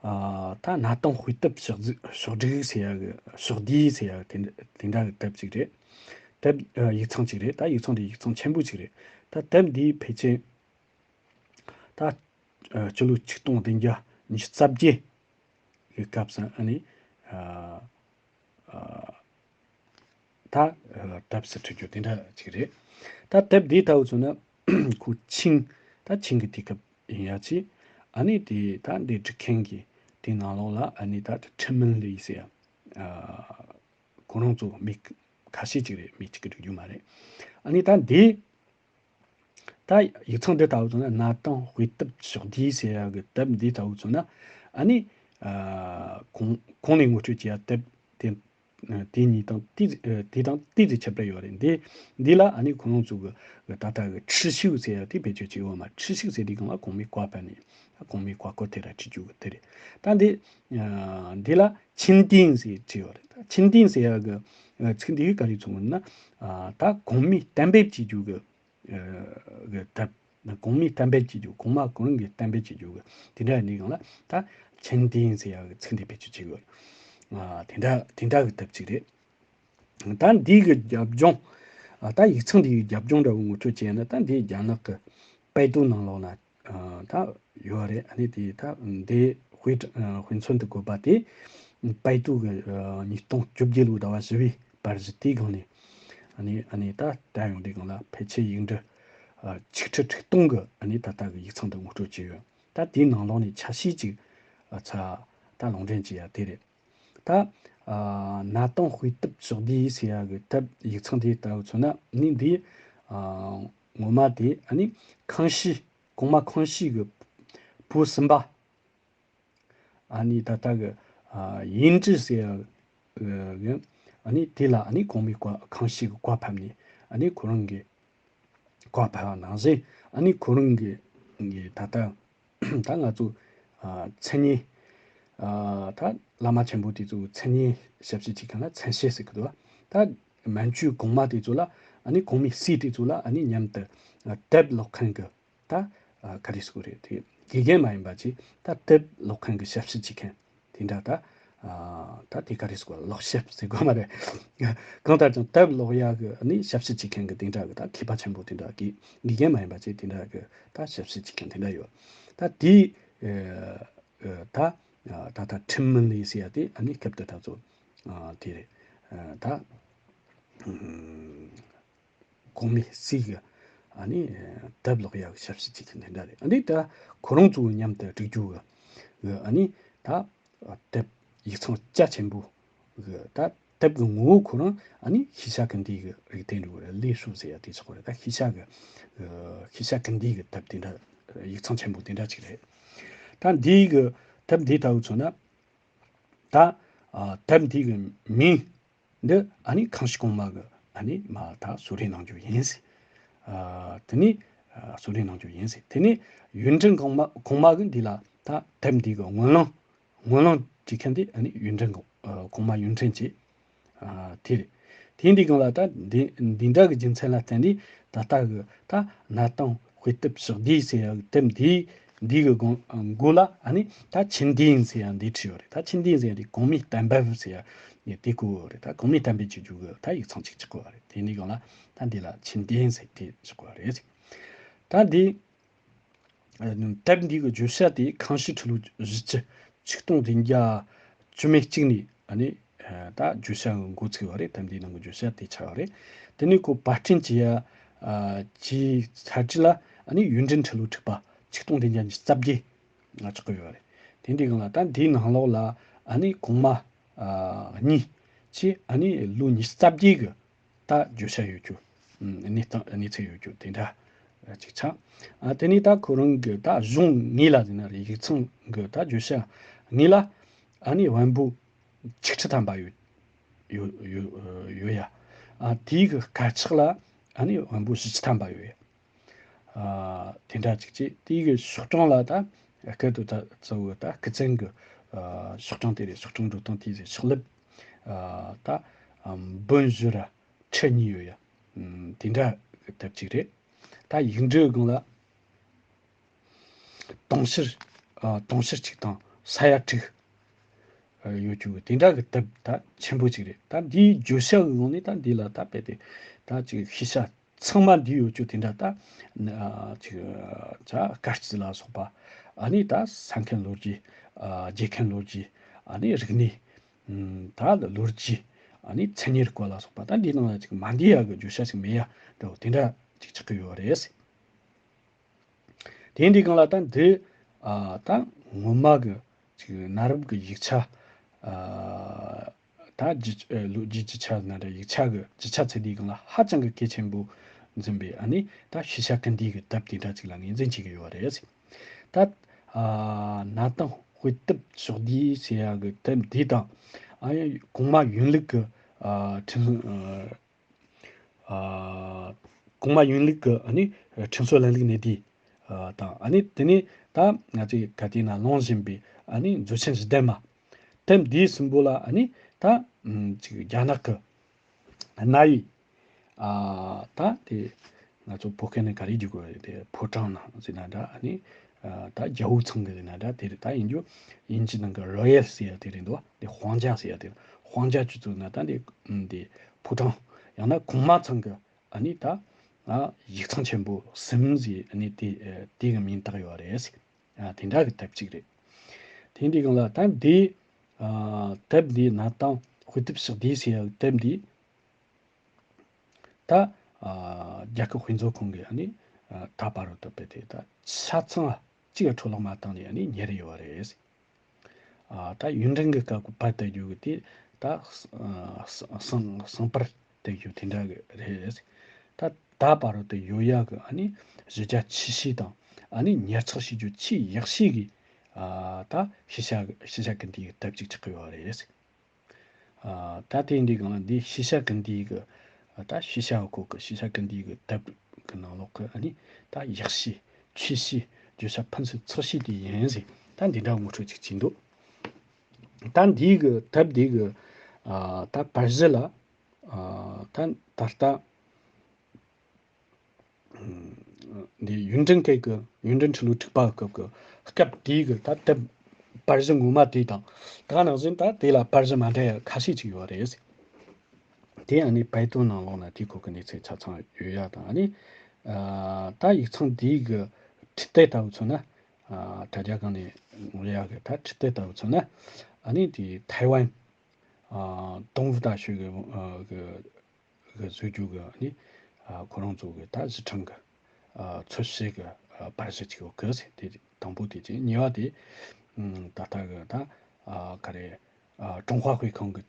ཨ་ད་གནའ་དེང་དཔེ་དེབ་ཕྱོགས་བསྒྲིགས་ཕྱོགས་བསྒྲིགས་ཟེར་ཡ་གི་ཕྱོགས་བསྡུས་ཟེར་ཡ་གི་དེ་དེ་འདྲ་གི་དེབ་ཅིག་རེད། དེབ་ཨ་ཡིག་ཚང་ཅིག་རེད། ད་ཡིག་ཚང་དེ་ཡིག་ཚང་ཆེན་པོ་ཅིག་རེད། ད་དེབ་འདིའི་ཕལ་ཆེར་ད་ཨ་སྤྱི་ལོ་ཆིག་སྟོང་བདུན་བརྒྱ་ཉི་ཤུ་རྩ་བརྒྱད་གི་སྐབས་སུ་ཨ་ནི་ཨ་ཨ་ད་ཨ་དེབ་སུ་འཁྲིད་རྒྱུ་དེ་འདྲ་ཅིག་རེད། ད་དེབ་འདི་ལྟ་བུ་མཚོན་ན་ཁོ་ཆིང་ད་ཆིང་གི་དུས་སྐབས་ཡིན་ཡ་ཅིག་ཨ་ནི་དེ་ད་འདི་འབྲི་མཁན་གྱི་དེ་ནང་ལོགས་ལ་ཨ་ནི་ད་ཁྲིན་མིན་ལི་ཟེར་ཡ་ཨ་ཁོ་རང་ཚོ་མི་ཁ་ཤས་ཅིག་རེད། མི་གཅིག་གིས་འབྲི་རྒྱུ་མ་རེད། ཨ་ནི་ད་འདི་ད་ཡིག་ཚང་འདི་ལྟ་བུ་མཚོན་ན་གནའ་དེང་དཔེ་དེབ་ཕྱོགས་བསྡུས་ཟེར་ཡ་གི་དེབ་འདི་ལྟ་བུ་མཚོན་ན་ཨ་ནི་ཨ་གོང་གོང་ནས་ངོ་སྤྲོད་བྱེད་ཡ་དེབ་དེ་དེ་གཉིས་དང་ཏི་དེ་དང་ཏི་ཙི་ཁྱད་པར་ཡོད་རེད། འདི་འདི་ལ་ཨ་ནི་ཁོ་རང་ཚོ་གི་ད་ལྟ་གི་ཁྲི་ཤིའུ་ཟེར་ཡ་དེ་བེད་སྤྱོད་བྱེད་ཡོད་མ། ཁྲི་ཤིའུ་ཟེར་དུས་སྒང་ལ་གོང་མའི་བཀའ་ཕབ་ནས་ད་གོང་མའི་བཀའ་བསྐུལ་དེ་ར་བྲིས་རྒྱུ་གི་དེ་རེད། ད་འདི་ཨ་འདི་ལ་ཆིན་ཏིང་ཟེར་བྲིས་ཡོད་རེད། ད་ཆིན་ཏིང་ཟེར་ཡ་གི་ཨ་ཚིག་འདི་གི་ག་རེ་མཚོན་གི་ན་ཨ་ད་གོང་མའི་གཏན་འབེབས་བྱེད་རྒྱུ་གི་ཨ་གི་དེབ། གོང་མའི་གཏན་འབེབས་བྱེད་རྒྱུ། གོང་མ་གོང་རིམ་གྱི་གཏན་འབེབས་བྱེད་རྒྱུ་གི་དེ་འདྲ་ཡིན་དུས་སྒང་ལ་ད་ཆིན་ཏིང་ཟེར་ཡ་གི་ཚིག་འདི་བེད་སྤྱོད་བྱེད་དགོས། ཨ་དེ་འདྲ་དེ་འདྲ་གི་དེབ་ཅིག་རེད། ད་འདི་གི་རྒྱབ་ལྗོངས་ཨ་ད་ཡིག་ཚང་འདི་གི་རྒྱབ་ལྗོངས་འདྲ་བོ་ངོ་སྤྲོད་བྱས་ན། ད་འདི་རྒྱ་ནག་གི་པའེ་ཏུའུ་ནང་ལོགས་ན་ཨ་ད་ཡོད་རེད། ཨ་ནི་དེ་ད་འདི་དཔེ་ཨ་དཔེ་མཚོན་དུ་བཀོད་པ་དེ་པའེ་ཏུའུ་གི་ཨ་ཉིས་སྟོང་བཅོ་བརྒྱད་ལོའི་ཟླ་བ་བཞི་པའི་བར་གཞི་དེའི་སྒང་ནས་ཨ་ནི་ཨ་ནི་ད་ད་ཡོང་དུས་སྒང་ལ་ཕལ་ཆེར་ཡིག་འབྲུ་ཨ་ཆིག་ཁྲི་ཁྲི་སྟོང་གི་ཨ་ནི་ད་ལྟ་གི་ཡིག་ཚང་དུ་ངོ་སྤྲོད་བྱས་ཡོད། ད་དེའི་ནང་ལོགས་ནས་ཆ་ཤས་ཅིག་ཨ་ཚ་ད་ལུང་འདྲེན་བྱས་ཡ་དེ་རེད། ད་ཨ་གནའ་དེང་དཔེ་དེབ་ཕྱོགས་བསྡུས་ཟེར་ཡ་གི་དེབ་ཡིག་ཚང་དེ་ལྟ་བུ་མཚོན་ན་ནི་འདི་ཨ་ངོ་མ་དེ་ཨ་ནི་ཁང་ཤིས་གོང་མ་ཁང་ཤིས་གི་བུ་གསུམ་པ་ཨ་ནི་ད་ལྟ་གི་ཨ་ཡིན་ཀྲི་ཟེར་ཡ་གི་ཨ་ནི་དེ་ལ་ཨ་ནི་གོང་མའི་བཀའ་ཁང་ཤིས་གི་བཀའ་ཕབ་ནས་ཨ་ནི་ཁོ་རང་གི་བཀའ་ཕབ་པ་ནང་བཞིན་ཨ་ནི་ཁོ་རང་གི་གི་ད་ལྟ་ད་ང་ཚོ་ཨ་མཚན་ཉིད་ཨ་ད་བླ་མ་ཆེན་པོ་དེ་ཚོ་མཚན་ཉིད་ཞབས་ཕྱི་བྱེད་མཁན་ལ་མཚན་ཞབས་ཟེར་གི་འདུག་ད་མན་ཇུ་གོང་མ་དེ་ཚོ་ལ་ཨ་ནི་གོང་མའི་སྲས་དེ་ཚོ་ལ་ཨ་ནི་མཉམ་དུ་ཨ་དེབ་ཀློག་མཁན་གི་ད་ཨ་ག་རེ་ཟེར་དགོས་རེད། དེ་དགེ་རྒན་མ་ཡིན་པ་ཅིག་ད་དེབ་ཀློག་མཁན་གི་ཞབས་ཕྱི་བྱེད་མཁན་དེ་འདྲ་ད་ཨ་ད་དེ་ག་རེ་ཟེར་དགོས། ཀློག་ཞབས་ཟེར་དགོས་མ་རེད། གང་ལྟར་ཀྱང་དེབ་ཀློག་ཡག་གི་ཨ་ནི་ཞབས་ཕྱི་བྱེད་མཁན་གི་དེ་འདྲ་གི་ད་མཁས་པ་ཆེན་པོ་དེ་འདྲ་གི་དགེ་རྒན་མ་ཡིན་པ་ཅིག་དེ་འདྲ་གི་ད་ཞབས་ཕྱི་བྱེད་མཁན་དེ་འདྲ་ཡོད། ད་དེ་ཨ་ཨ་ད་ཨ་ད་ད་ཁྲིན་མིན་ལི་ཟེར་ཡ་དེ་ཨ་ནི་སྐབས་དེ་ད་ཚོ་ཨ་དེ་རེད། ཨ་ད་ཨ་གོང་མའི་སྲས་ཀྱི་ ཨ་ནི་དེབ་ཀློག་ཡག་གི་ཞབས་ཞུ་བྱེད་ཀྱི་འདི་འདྲ་རེད། འདི་ད་ཁོ་རང་ཚོ་མཉམ་དུ་བསྒྲིག་རྒྱུ་གི་གི་ཨ་ནི་ད་དེབ་ཡིག་ཚང་རྒྱ་ཆེན་པོ་གི་ད་དེབ་གི་ངོ་བོ་ཁོ་རང་ཨ་ནི་ཤེས་བྱ་ཀུན་ལྡན་གི་རིགས་དེ་འདྲ་རེད། ལས་ཤོག་ཟེར་ཡ་དེ་ཆགས་པ་རེད། ད་ཤེས་བྱ་གི་ཤེས་བྱ་ཀུན་ལྡན་གི་དེབ་དེ་འདྲ་ཡིག་ཚང་ཆེན་པོ་དེ་འདྲ་ཅིག་རེད། ད་འདིའི་གི་དེབ་འདི་ལྟ་བུ་མཚོན་ན། ད་ཨ་དེབ་འདི་གི་མིང་འདི་ཨ་ནི་ཁང་ཤིས་གོང་མ་གི་ཨ་ནི་མ་ད་གསོལ་རས་གནང་རྒྱུ་ཡིན་ཟེར། ཨ་དེ་ནས་ཨ་གསོལ་རས་གནང་རྒྱུ་ཡིན་ཟེར། དེ་ནས་ཡོན་ཏན་གོང་མ་གོང་མ་གི་འདི་ལ་ད་དེབ་འདི་གི་སྔོན་གླེང་སྔོན་གླེང་བྱེད་མཁན་དེ་ཨ་ནི་ཡོན་ཏན་གོང་ཨ་གོང་མ་ཡོན་ཏན་བྱེད། ཨ་དེ་རེད། དེ་འདི་སྒང་ལ་ད་འདི་འདི་འདྲ་གི་རྒྱུ་མཚན་ལ་བརྟེན་ནས་ད་ལྟ་གི་ད་གནའ་དེང་དཔེ་དེབ་ཕྱོགས་བསྡུས་ཟེར་ཡག་དེབ་འདི་འདི་གི་སྒང་མགོ་ལ་ཨ་ནི་ད་ཆིན་ཏེན་ཟེར་ཡག་འདི་བྲིས་ཡོད་རེད། ད་ཆིན་ཏེན་ཟེར་ཡག་འདི་གོང་མའི་གཏན་འབེབས་ཟེར་ཡག་ནས་དེ་བཀོད་ཡོད་རེད། ད་གོང་མའི་གཏན་འབེབས་བྱེད་རྒྱུ་གི་ད་ཡིག་ཚང་གཅིག་གཅིག་བཀོད་པ་རེད། དེ་འདི་སྒང་ལ་ད་འདི་ལ་ཆིན་ཏེན་ཟེར་དེ་བཞག་པ་རེད། ད་འདི། དེབ་འདི་གི་བརྗོད་བྱ་དེ་ཁང་ཤིས་ཁྲི་ལོ་བཞི་བཅུ་ཆིག་སྟོང་བདུན་བརྒྱ་བཅུ་མེད་གཅིག་ནས་ཨ་ནི་ད་བརྗོད་བྱ་གི་འགོ་ཚུགས་པ་རེད། དེབ་འདིའི་ནང་གི་བརྗོད་བྱ་དེ་ཆགས་པ་རེད། དེ་ནས་ཁོ་པར་སྐྲུན་བྱས་ཡ་བྱས་ཚར་རྗེས་ལ་ཨ་ནི་ཡོན་ཏན་ཁྲི་ལོ་དྲུག་པ་ཆིག་སྟོང་བདུན་བརྒྱ་ཉི་ཤུ་རྩ་བརྒྱད་ང་ཆགས་ཀྱི་ཡོད་རེད། དེ་འདི་སྒང་ལ་ད་འདིའི་ནང་ལོགས་ལ་ཨ་ནི་གོང་མ་གཉིས་ཀྱིས་ཨ་ནི་ལོ་ཉི་ཤུ་རྩ་བརྒྱད་གི་ད་བརྗོད་བྱ་ཡོད་རྒྱུ། ཨ་གནས་སྟངས་གནས་ཚུལ་ཡོད་རྒྱུ་དེ་འདྲ་ཅིག་ཆགས། ཨ་དེ་ནས་ད་ཁོ་རང་གི་ད་གཞུང་དངོས་ལ་ཟེར་ན་རེད། ཡིག་ཚང་གི་ད་བརྗོད་བྱ་དངོས་ལ་ཨ་ནི་བོན་པོ་ཆིག་ཁྲི་ཐམ་པ་ཡོད་ཡོད་ཡོད་ཡོད་ཡ། ཨ་དེའི་གི་དཀར་ཆག་ལ་ཨ་ནི་བོན་པོ་བཞི་བཅུ་ཐམ་པ་ཡོད་ཡ། ཨ་དེ་འདྲ་ཅིག་བྱས། དེའི་གི་ཤོག་གྲངས་ལ་ད་སྐད་དུ་ད་གཙོ་བོ་ད་སྐུ་ཚན་གི་ཨ་ཤོག་གྲངས་དེ་རེད། ཤོག་གྲངས་འགྲོ་སྟངས་དེ་ཟེར། ཤོག་ལེབ་ཨ་ད་འབུམ་བཞི་ར་ཁྲི་གཉིས་ཡོད་ཡ། ཨམ་དེ་འདྲ་གི་དེབ་ཅིག་རེད། ད་ཡིག་འབྲུ་སྒང་ལ་དུང་ཕྱུར་ཨ་དུང་ཕྱུར་གཅིག་དང་ས་ཡ་དྲུག་ཨ་ཡོད་རྒྱུ་གི་དེ་འདྲ་གི་དེབ་ད་ཆེན་པོ་ཅིག་རེད། ད་འདིའི་བརྗོད་བྱ་གི་ངོས་ནས་ད་འདི་ལ་ད་རྦད་དེ་ད་ཅིག་ཤེས་བྱ་ཚང་མ་འདུས་ཡོད་རྒྱུ་དེ་འདྲ་ད་ཨ་ཅིག་ཨ་ཅིག་སྐར་རྩིས་ལ་སོགས་པ། ཨ་ནི་ད་ས་མཁན་ལོ་རྒྱུས། ཨ་རྒྱལ་ཁམས་ལོ་རྒྱུས། ཨ་ནི་རིག་གནས། ཨམ་ད་ལོ་རྒྱུས། ཨ་ནི་མཚན་ཉིད་སྐོར་ལ་སོགས་པ། ད་འདིའི་ནང་ལ་ཅིག་མ་འདུས་ཡག་གི་བརྗོད་བྱ་ཞིག་མེད་ཡ་འདྲ་བོ་དེ་འདྲ་ཅིག་ཆགས་ཀྱི་ཡོད་རེད། དེ་འདི་སྒང་ལ་ད་འདི་ཨ་ད་སྔོན་མ་གི་ཅིག་གནའ་རབས་ཀྱི་ཡིག་ཆ། ཨ་ད་རྒྱུ་ཨ་ལོ་རྒྱུས་ཀྱི་ཆ་ན་འདྲ། ཡིག་ཆ་གི་རྒྱུ་ཆ་ཚད་ལྡན་སྒང་ལ་ཧ་ཅང་གི་གལ་ཆེན་པོ་འཛིན་པའི་ཨ་ནི་ད་ཤེས་བྱ་ཀུན་ལྡན་གྱི་དེབ་དེ་འདྲ་ཅིག་ལ་ངོས་འཛིན་བྱེད་ཀྱི་ཡོད་རེད། ད་ཨ་གནའ་དེང་དཔེ་དེབ་ཕྱོགས་བསྡུས་ཟེར་ཡག་གི་དེབ་འདི་དང་། ཨ་གོང་མ་ཡོན་ལུགས་ཀྱི་ཨ་ཁྲིམས། ཨ་གོང་མ་ཡོན་ལུགས་ཀྱི་ཨ་ནི་ཁྲིམས་སྲོལ་ལམ་ལུགས་གནས་བསྡུས་ཨ་དང་། ཨ་ནི་དེ་ནས་ད་ང་ཚོས་ག་དུས་ན་ལོངས་བཞིན་པའི་ཨ་ནི་མཛོད་ཆེན་བཞི་ལྡན་མ། དེབ་འདིའི་གསུམ་པོ་ལ་ཨ་ནི་ད་ཨམ་ཅིག་རྒྱ་ནག་གི་གནའ་ཡིག་ཨ་ད་དེ་ང་ཚོ་བོད་སྐད་ནས་ག་རེ་བརྗོད་དགོས་རེད། དེ་ཕོ་བྲང་ནང་ཟེར་ན་འདྲ། ཨ་ནི་ཨ་ད་རྒྱལ་པོ་ཚང་གི་ཟེར་ན་འདྲ། དེ་རེད། ད་ཡིན་རྒྱུ་དབྱིན་ཇི་ནང་གི་རོ་ཡལ་ཟེར་ཡ་དེ་རེད་འདུག་དེ་དཔང་རྒྱ་ཟེར་ཡ་དེ་རེད། དཔང་རྒྱ་ཅིག་བཙུགས་ན་ད་དེ་དེ་ཕོ་བྲང་ཡང་ན་གོང་མ་ཚང་གི་ཨ་ནི་ད་ཨ་ཡིག་ཚང་ཆེན་པོ་གསུམ་ཟེར། ཨ་ནི་དེ་ཨ་དེ་གི་མིང་བཏགས་ཡོད་རེད། ཨ་དེ་འདྲ་གི་དེབ་ཅིག་རེད། དེ་འདི་སྒང་ལ་ད་འདི་ཨ་དེབ་འདི་གནའ་དེང་དཔེ་དེབ་ཕྱོགས་བསྡུས་ཟེར་ཡ་གི་དེབ་འདི་ད་ཨ་རྒྱལ་ཁབ་དཔེ་མཛོད་ཁང་གིས་ཨ་ནི་ཨ་ད་བར་དུ་དཔེ་དེ་ད་ཆ་ཚང་གཅིག་གི་འཕྲོ་བརླག་མ་བཏང་ནས་ཨ་ནི་གཉེར་ཡོད་རེད། ཨ་ད་ཡོན་ཏན་གྱི་སྐབས་ཀྱི་པར་བལྟ་རྒྱུ་གི་དེ་ད་ཨ་གསང་གསང་པར་བལྟ་རྒྱུ་དེ་འདྲ་གི་རེད། ད་ད་བར་དུ་ཡོད་ཡག་གི་ཨ་ནི་གཞི་རྒྱ་ཆེ་ཤོས་དང་ཨ་ནི་ཉར་ཚགས་བྱེད་རྒྱུ་ཆེས་ཡག་ཤོས་ཀྱི་ཨ་ད་ཤེས་བྱ་ཤེས་བྱ་གི་འདིའི་དེབ་ཅིག་ཆགས་ཀྱི་ཡོད་རེད། ཨ་ད་དེ་འདི་གང་ལ་འདི་ཤེས་བྱ་གི་འདིའི་གི་ཨ་ད་ཤེས་བྱ་གི་སྐོར་གི་ཤེས་བྱ་གི་འདིའི་གི་དེབ་གི་ནང་ལོགས་གི་ཨ་ནི་ད་ཡག་ཤོས་ཆེ་ཤོས་བརྗོད་བྱ་ཕུན་སུམ་ཚོགས་ཤོས་དེ་ཡིན་ཟེར། ད་འདི་འདྲ་ངོ་སྤྲོད་ཅིག་བྱས་འདུག་ད་འདིའི་གི་དེབ་འདིའི་གི་ཨ་ད་པར་གཞི་ལ་ཨ་ད་ད་ལྟ་འདི་ཡོན་ཏན་སྐད་ཀྱི་ཡོན་ཏན་ཁྲི་ལོ་དྲུག་པ་སྐབས་ཀྱི་སྐབས་དེའི་གི་ད་དེབ་པར་གཞི་ངོ་མ་དེ་དང་ད་ནང་བཞིན་ད་དེ་ལ་པར་གཞི་མ་འདྲ་ཡ་ཁ་ཤས་ཅིག་ཡོད་རེད། དེ་ཨ་ནི་པའི་ཏོ་ནང་ལོགས་ན་དེའི་སྐོར་གྱི་གནས་ཚུལ་ཆ་ཚང་ཡོད་ཡ་དང་། ཨ་ནི་ཨ་ད་ཡིག་ཚང་འདིའི་གི་ཁྲི་སྟེགས་ལྟ་བུ་མཚོན་ན། ཨ་དྲ་རྒྱ་སྒང་ནས་ངོ་ཡ་གི་ད་ཁྲི་སྟེགས་ལྟ་བུ་མཚོན་ན། ཨ་ནི་དེ་ཐའེ་ཝན་ཨ་ཏུང་ཧྥུ་ཏ་ཤོད་གི་ཨ་གི་གི་བཟོ་རྒྱུ་གི་ཨ་ནི་ཨ་ཁོ་རང་ཚོ་གི་ད་གཞི་གྲངས་གི་ ཨ་མཚོན་བྱེད་ཀྱི་ཨ་པར་གཞི་ཅིག་ཡོད་གི་ཟེར། དེ་དང་པོ་དེ་གཅིག། གཉིས་པ་དེ་ཨམ་ད་ལྟ་གི་ད་ཨ་ག་རེ་ཨ་ཀྲུང་ཧྭ་དཔེ་ཁང་གི་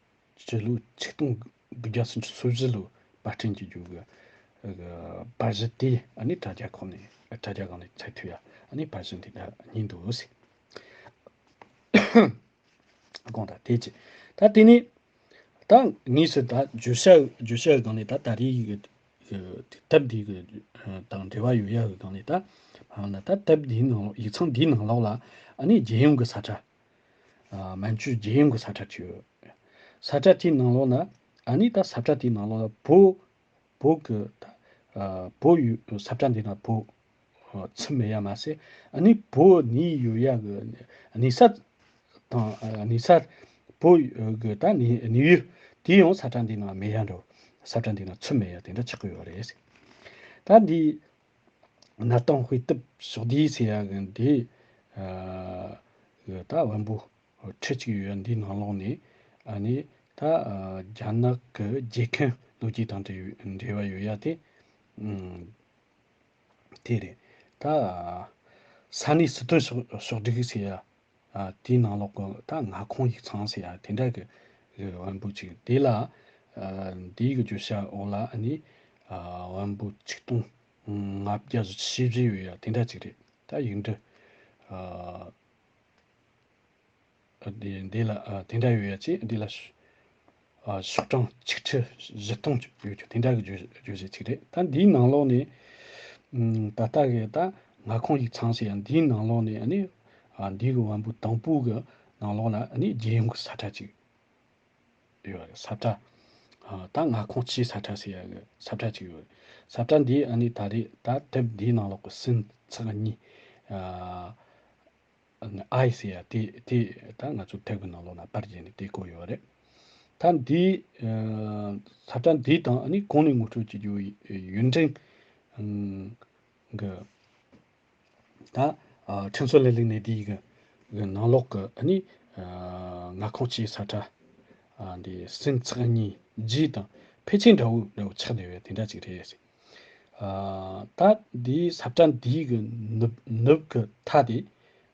སྤྱི་ལོ་ཆིག་སྟོང་དགུ་བརྒྱ་སུམ་ཅུ་སོ་བཞི་ལོའི་པར་སྐྲུན་བྱེད་རྒྱུ་གི་གི་པར་གཞི་དེ་ཨ་ནི་དྲ་རྒྱ་ཁང་ནས་དྲ་རྒྱ་སྒང་ནས་འཚོལ་ཐུབ་ཡ། ཨ་ནི་པར་གཞི་འདི་འདྲ་གཉིས་འདུག་ཟེར། དགོངས་དག་དེ་ཅི། ད་དེ་ནས་ད་དངོས་སུ་ད་བརྗོད་བྱ་བརྗོད་བྱ་སྒང་ནས་ད་ད་རེས་ཀྱི་ཀྱི་དེབ་འདི་གི་དང་འབྲེལ་བ་ཡོད་ཡ་གི་སྒང་ནས། ད་ཧང་ན་ད་དེབ་འདིའི་ནང་ཡིག་ཚང་འདིའི་ནང་ལོགས་ལ་ཨ་ནི་རྒྱལ་ཡོངས་ཀྱི་ས་ཁྲ། ཨ་མན་ཇུའི་རྒྱལ་ཡོངས་ཀྱི་ས་ཁྲ་ཅིག་ཡོད། ས་ཁྲ་དེའི་ནང་ལོགས་ན་ཨ་ནི་ད་ས་ཁྲ་དེའི་ནང་ལོགས་ལ་བོད་བོད་ཀྱི་ད་ཨ་བོད་ཡུལ་ས་ཁྲ་འདི་ན་བོད་ཚུད་མེད་ཡ་མ་ཟད། ཨ་ནི་བོད་གནས་ཡོད་ཡ་གི་གནས་ས་དང་། ཨ་གནས་ས་བོད་གི་ད་གནས་གནས་ཡུལ་དེ་ཡང་ས་ཁྲ་འདི་ན་མེད་ཡ་འགྲོ། ས་ཁྲ་འདི་ན་ཚུད་མེད་ཡ་དེ་འདྲ་ཆགས་ཀྱི་ཡོད་རེད། ད་འདི་གནའ་དེང་དཔེ་དེབ་ཕྱོགས་བསྡུས་ཟེར་ཡ་གི་འདི་ཨ་གི་ད་བམ་པོ་ཁྲི་གཅིག་ཡོད་ཡ་འདིའི་ནང་ལོགས་ནས་ཨ་ནི་ད་ཨ་རྒྱ་ནག་གི་རྒྱལ་ཁམས་ལོ་རྒྱུས་དང་འབྲེལ་འབྲེལ་བ་ཡོད་ཡ་དེ་ཨ་དེ་རེད། ད་ས་གནས་སྲིད་དོན་ཕྱོགས་ཕྱོགས་བསྒྲིགས་ཟེར་ཡ་ཨ་དེའི་ནང་ལོགས་གི་ད་མངའ་ཁོངས་ཡིག་ཚང་ཟེར་ཡ་དེ་འདྲ་གི་བམ་པོ་ཅིག། དེ་ལ་ཨ་འདིའི་གི་བརྗོད་བྱ་འོག་ལ་ཨ་ནི་ཨ་བམ་པོ་ཆིག་སྟོང་ལྔ་བརྒྱ་བཞི་བཅུ་ཞེ་བཞི་ཡོད་ཡ་དེ་འདྲ་ཅིག་རེད། ད་ཡིག་འབྲུ་ཨ་འདི་འདི་ལ་ཨ་དེ་འདྲ་ཡོད་ཡ་ཅིག། འདི་ལ་ཤོག་ཨ་ཤོག་གྲངས་ཆིག་ཁྲི་བཞི་སྟོང་ཡོད་རྒྱུ་དེ་འདྲ་གི་བརྗོད་བརྗོད་གཞི་ཅིག་རེད། ད་འདིའི་ནང་ལོགས་ནས་ཨམ་ད་ལྟ་གི་ད་མངའ་ཁོངས་ཡིག་ཚང་ཟེར་ཡ་འདིའི་ནང་ལོགས་ནས་ཨ་ནི་ཨ་འདི་གི་བམ་པོ་དང་པོ་གི་ནང་ལོགས་ལ་ཨ་ནི་རྒྱལ་ཡོངས་ཀྱི་ས་ཁྲ་ཅིག་ཡོད་རེད། ས་ཁྲ་ཨ་ད་མངའ་ཁོངས་སྤྱིའི་ས་ཁྲ་ཟེར་ཡ་གི་ས་ཁྲ་ཅིག་ཡོད་རེད། ས་ཁྲ་འདི་ཨ་ནི་ད་རེས་ད་དེབ་འདིའི་ནང་ལོགས་ཀྱི་སུམ་ཚེག་གཉིས་ཨ་ཨའི་ཟེར་ཡ་དེ་དེ་ད་ང་ཚོ་དེབ་ཀྱི་ནང་ལོགས་ན་པར་བརྒྱབ་ནས་དེ་བཀོད་ཡོད་རེད། ད་འདི་ཨ་ས་ཁྲ་འདི་དང་ཨ་ནི་གོང་ནས་ངོ་སྤྲོད་བྱེད་རྒྱུ་ཡུན་ཀྲེང་ཨ་གི་ད་ཨ་ཁྲིན་སོན་ལན་ལིག་གནས་བསྡུས་གི་གི་ནང་ལོགས་གི་ཨ་ནི་ཨ་མངའ་ཁོངས་སྤྱིའི་ས་ཁྲ་ཨ་འདི་སུམ་ཚེག་གཉིས་རྗེས་དང་ཕལ་ཆེར་འདྲ་བོ་འདྲ་བོ་ཆགས་བསྡད་ཡོད་དེ་འདྲ་ཅིག་རེད། ཨ་ད་འདིའི་ས་ཁྲ་འདིའི་གི་ནུབ་ནུབ་གི་མཐའ་དེ་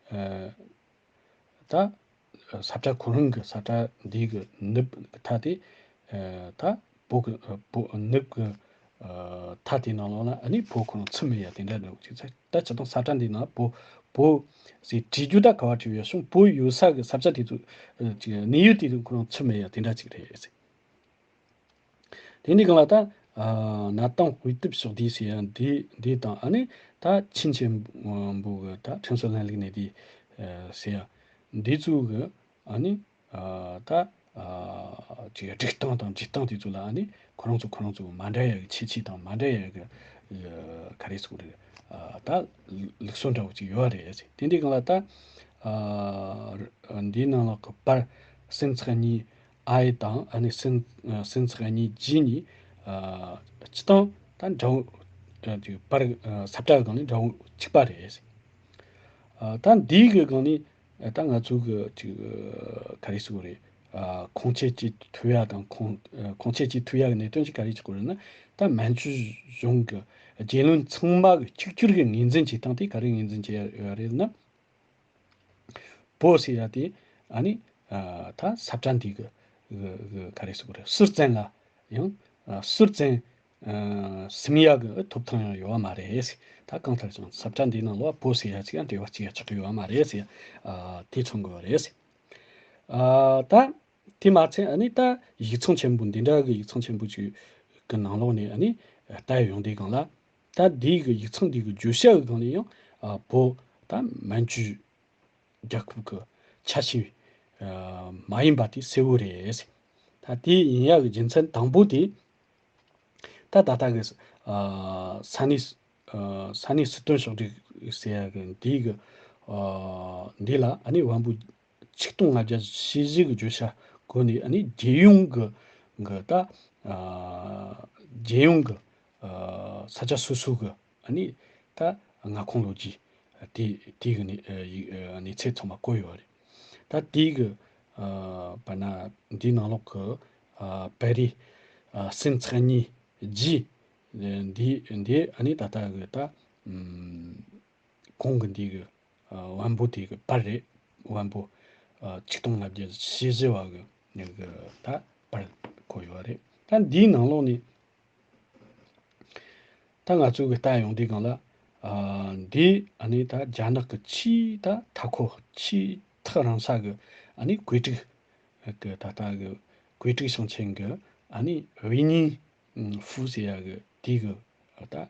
ཨ་ད་ས་ཁྲ་ཁོ་རང་གི་ས་ཁྲ་འདིའི་གི་ནུབ་གི་མཐའ་དེ་ཨ་ད་བོད་གི་ཨ་བོད་ནུབ་གི་ཨ་མཐའ་དེའི་ནང་ལོགས་ན་ཨ་ནི་བོད་ཁོ་རང་ཚུད་མེད་ཡ་དེ་འདྲ་འདྲ་བོ་ཅིག་ཚ། ད་སྤྱིར་བཏང་ས་ཁྲ་འདིའི་ནང་བོད་བོད་ཟེར་བྲིས་རྒྱུ་ད་ག་བ་བྲིས་ཡོད་སོང་། བོད་ཡོད་ས་གི་ས་ཆ་དེ་ཚོ་ཨ་ཅིག་གནས་ཡུལ་དེ་ཚོ་ཁོ་རང་ཚུད་མེད་ཡ་དེ་འདྲ་ཅིག་རེད། དེ་འདི་གང་ལ་ད་ཨ་གནའ་དེང་དཔེ་དེབ་ཕྱོགས་བསྡུས་ཟེར་ཡ་འདི་འདི་དང་ཨ་ནི་ད་ཆིན་ཆེན་པོ་གི་ད་ཁྲིན་སོན་ལན་ལིག་གནས་བསྡུས་ཨ་ཟེར་ཡ་འདི་ཚོ་གི་ཨ་ནི་ཨ་ད་ཨ་ཅིག་སྒྲིག་སྟངས་དང་བྲིས་སྟངས་དེ་ཚོ་ལ་ཨ་ནི་ཁོ་རང་ཚོ་ཁོ་རང་ཚོ་མ་འདྲ་ཡ་གི་ཁྱད་ཆོས་དང་མ་འདྲ་ཡ་གི་ཨ་ག་རེ་ཟེར་དགོས་རེད། ཨ་ད་ལུགས་སྲོལ་འདྲ་བོ་ཅིག་ཡོད་རེད། དེ་འདི་གང་ལ་ད་ཨ་འདིའི་ནང་ལོགས་ཀྱི་པར་སུམ་ཚེག་གཉིས་ཨའི་དང་ཨ་ནི་སུམ་སུམ་ཚེག་གཉིས་ཇི་གཉིས་ཨ་སྤྱིར་བཏང་ད་འདྲ་བོ་ཨ་ཅིག་པར་ཨ་ས་བཀྲ་གི་སྒང་ནས་འདྲ་བོ་གཅིག་པ་རེད། ཨ་ད་འདིའི་གི་སྒང་ནས་ཨ་ད་ང་ཚོ་གི་ཅིག་ཨ་ག་རེ་ཟེར་དགོས་རེད། ཨ་ཁུངས་སྐྱེལ་བྱེད་ཐུབ་ཡ་དང་ཁུངས་ཨ་ཁུངས་སྐྱེལ་བྱེད་ཐུབ་ཡ་གི་གནད་དོན་ཅིག་ག་རེ་ཅིག་དགོས་རེད་ན། ད་མན་ཇུ་གཞུང་གི་རྒྱལ་བློན་ཚང་མ་གི་གཅིག་གྱུར་གི་ངོས་འཛིན་བྱེད་སྟངས་དེ་ག་རེ་ངོས་འཛིན་བྱེད་ཡ་རེད་ན། བོད་ཟེར་ཡ་དེ་ཨ་ནི་ཨ་ད་ས་བཀྲ་འདི་གི་གི་གི་ག་རེ་ཟེར་དགོས་རེད། ཟུར་བཙན་ལ་ཡང་ཨ་ཟུར་བཙན་ཨ་ཟིན་ཡ་གི་ཐོབ་ཐང་ཡང་ཡོད་པ་མ་རེད། ད་གང་ལྟར་ཀྱང་ས་བཀྲ་འདིའི་ནང་ལོགས་བོད་ཟེར་ཡ་ཅིག་ཡང་འབྲེལ་བ་གཅིག་ཡང་ཆགས་ཀྱི་ཡོད་པ་མ་རེད་ཟེར་ཡ་ཨ་དེ་མཚོན་དགོས་པ་རེད། ཨ་ད་དེ་མ་ཚད་ཨ་ནི་ད་ཡིག་ཚང་ཆེན་པོ་འདི་འདྲ་གི་ཡིག་ཚང་ཆེན་པོ་ཅིག་གི་ནང་ལོགས་ནས་ཨ་ནི་ལྟ་ཡོང་དུས་སྒང་ལ། ད་འདི་གི་ཡིག་ཚང་འདི་གི་བརྗོད་བྱ་གི་སྒང་ནས་ཡང་ཨ་བོད་ད་མན་ཇུ་རྒྱལ་ཁབ་ཀྱི་ཆ་ཤས་ཨ་མ་ཡིན་པ་དེ་གསལ་བོ་རེད། ད་དེ་ཡིན་ཡག་གི་རྒྱུ་མཚན་དང་པོ་དེ་ད་ད་ལྟ་གི་ཨ་ས་གནས་ཨ་ས་གནས་སྲིད་དོན་ཕྱོགས་སྒྲིག་ཟེར་ཡག་གི་འདི་གི་ཨ་འདི་ལ་ཨ་ནི་བམ་པོ་ཆིག་སྟོང་ལྔ་བརྒྱ་ཞེ་བཞི་གི་བརྗོད་བྱ་སྒོ་ནས་ཨ་ནི་རྒྱལ་ཡོངས་ཀྱི་གི་ད་ཨ་རྒྱལ་ཡོངས་ཀྱི་ཨ་ས་ཆ་སོ་སོ་གི་ཨ་ནི་ད་མངའ་ཁོངས་ལོ་རྒྱུས་དེ་དེ་གི་གནས་ཨ་ཡིག་ཨ་གནས་ཚད་ཚང་མ་བཀོད་ཡོད་རེད། ད་དེ་གི་ཨ་བར་ན་འདིའི་ནང་ལོགས་ཀྱི་ཨ་པེ་རི་ཨ་སུམ་ཚེག་གཉིས་རྗེས་འདི་འདི་ཨ་ནི་ད་ལྟ་གི་ད་ ཨམ། གོང་གི་འདི་གི་ཨ་བམ་པོ་དེ་གི་པར་རེད། བམ་པོ་ཨ་ཆིག་སྟོང་ལྔ་བརྒྱ་བཞི་བཞི་བ་གི་ནི་གི་ད་པར་བཀོད་ཡོད་རེད། ད་འདིའི་ནང་ལོགས་ནས་ད་ང་ཚོ་གི་ལྟ་ཡོང་དུས་སྒང་ལ། ཨ་འདི་ཨ་ནི་ད་རྒྱ་ནག་གི་ཆེས་ད་མཐའ་འཁོར་ཆེས་ཐག་རིང་ས་གི་ཨ་ནི་བཀོད་སྒྲིག་གི་ད་ལྟ་གི་བཀོད་སྒྲིག་ཞིང་ཆེན་གི་ཨ་ནི་ཝེ་ཉིང་ཧྥུ་ཟེར་ཡ་གི་དེ་གི་ད་ཨ།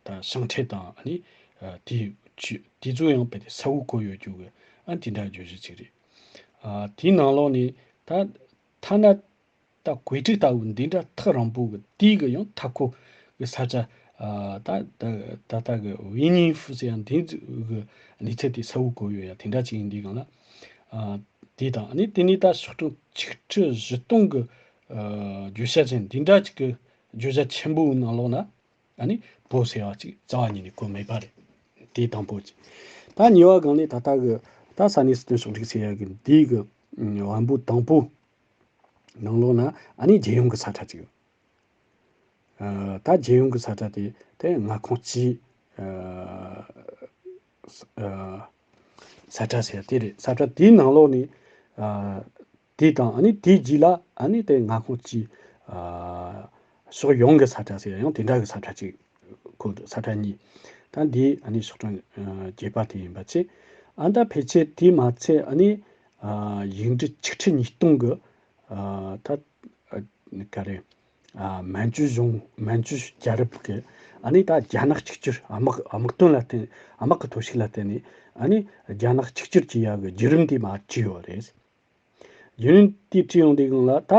ད་ཞིང་ཁྲིད་དང་ཨ་ནི་དེའི་ཆུ་དེ་ཚོ་ཡང་དཔེ་དེ་ས་འུག་བཀོད་ཡོད་རྒྱུ་གི་ཨ་དེ་འདྲ་བརྗོད་གཞི་ཅིག་རེད། ཨ་དེའི་ནང་ལོགས་ནས་ད་ཐ་ན་ད་བཀོད་སྒྲིག་ལྟ་བུ་འདི་འདྲ་ཐག་རིང་པོ་གི་དེའི་གི་ཡང་མཐའ་འཁོར་གི་ས་ཆ། ཨ་ད་ད་ད་ལྟ་གི་ཝེ་ཉིང་ཧྥུ་ཟེར་ཡང་འདི་ཚོ་གི་གནས་ཚད་དེ་ས་འུག་བཀོད་ཡོད་ཡ་དེ་འདྲ་ཅིག་ཡིན་དུས་སྒང་ལ། ཨ་དེ་དང་ཨ་ནི་དེ་ནས་ད་ཤོག་གྲངས་ཆིག་ཁྲི་བཞི་སྟོང་གི་ཨ་བརྗོད་བྱ་ཅན་འདི་འདྲ་ཅིག་གི་བརྗོད་བྱ་ཆེན་པོའི་ནང་ལོགས་ན། ཨ་ནི་བོད་ཟེར་བ་ཅིག་རྩ་བ་ཉིད་ནས་བཀོད་མེད་པ་རེད། དེ་དང་པོ་ཅིག་ད་གཉིས་པ་སྒང་ནས་ད་ལྟ་གི་ད་ས་གནས་སྲིད་དོན་ཕྱོགས་སྒྲིག་ཟེར་ཡ་གི་འདི་གི་བམ་པོ་དང་པོ་ནང་ལོགས་ན་ཨ་ནི་རྒྱལ་ཡོངས་ཀྱི་ས་ཁྲ་ཅིག་ཡོད། ཨ་ད་རྒྱལ་ཡོངས་ཀྱི་ས་ཁྲ་དེ་དེ་མངའ་ཁོངས་སྤྱིའི་ཨ་ཨ་ས་ཁྲ་ཟེར་དེ་རེད། ས་ཁྲ་དེའི་ནང་ལོགས་ནས་ཨ། དེ་དང་ཨ་ནི་དེའི་རྗེས་ལ་ཨ་ནི་དེ་མངའ་ཁོངས་སྤྱིའི་ཨ་ཕྱོགས་ཡོངས་ཀྱི་ས་ཁྲ་ཟེར་ཡང་དེ་འདྲ་གི་ས་ཁྲ་གཅིག་ཁོ་ས་ཁྲ་གཉིས། ད་འདི་ཨ་ནི་ཤོག་གྲངས་ཨ་བརྒྱད་པ་དེ་ཡིན་པ་ཆེ། ཨ་ད་ཕལ་ཆེར་དེ་མ་ཚད་ཨ་ནི་ཨ་ཡིག་འབྲུ་ཆིག་ཁྲི་ཉིས་སྟོང་གི་ཨ་ད་ཨ་ག་རེ་ཨ་མན་ཇུ་གཞུང་མན་ཇུ་རྒྱལ་རབས་ཀྱི་ཨ་ནི་ད་རྒྱ་ནག་གཅིག་གྱུར་དམག་དམག་དོན་ལ་བརྟེན་དམག་གི་ཐོར་ཞིག་ལ་བརྟེན་ནས་ཨ་ནི་རྒྱ་ནག་གཅིག་གྱུར་གྱི་ཡ་གི་བརྒྱུད་རིམ་དེ་མར་བྲིས་ཡོད་རེད། བརྒྱུད་རིམ་དེ་བྲིས་ཡོང་དུས་སྒང་ལ་ད་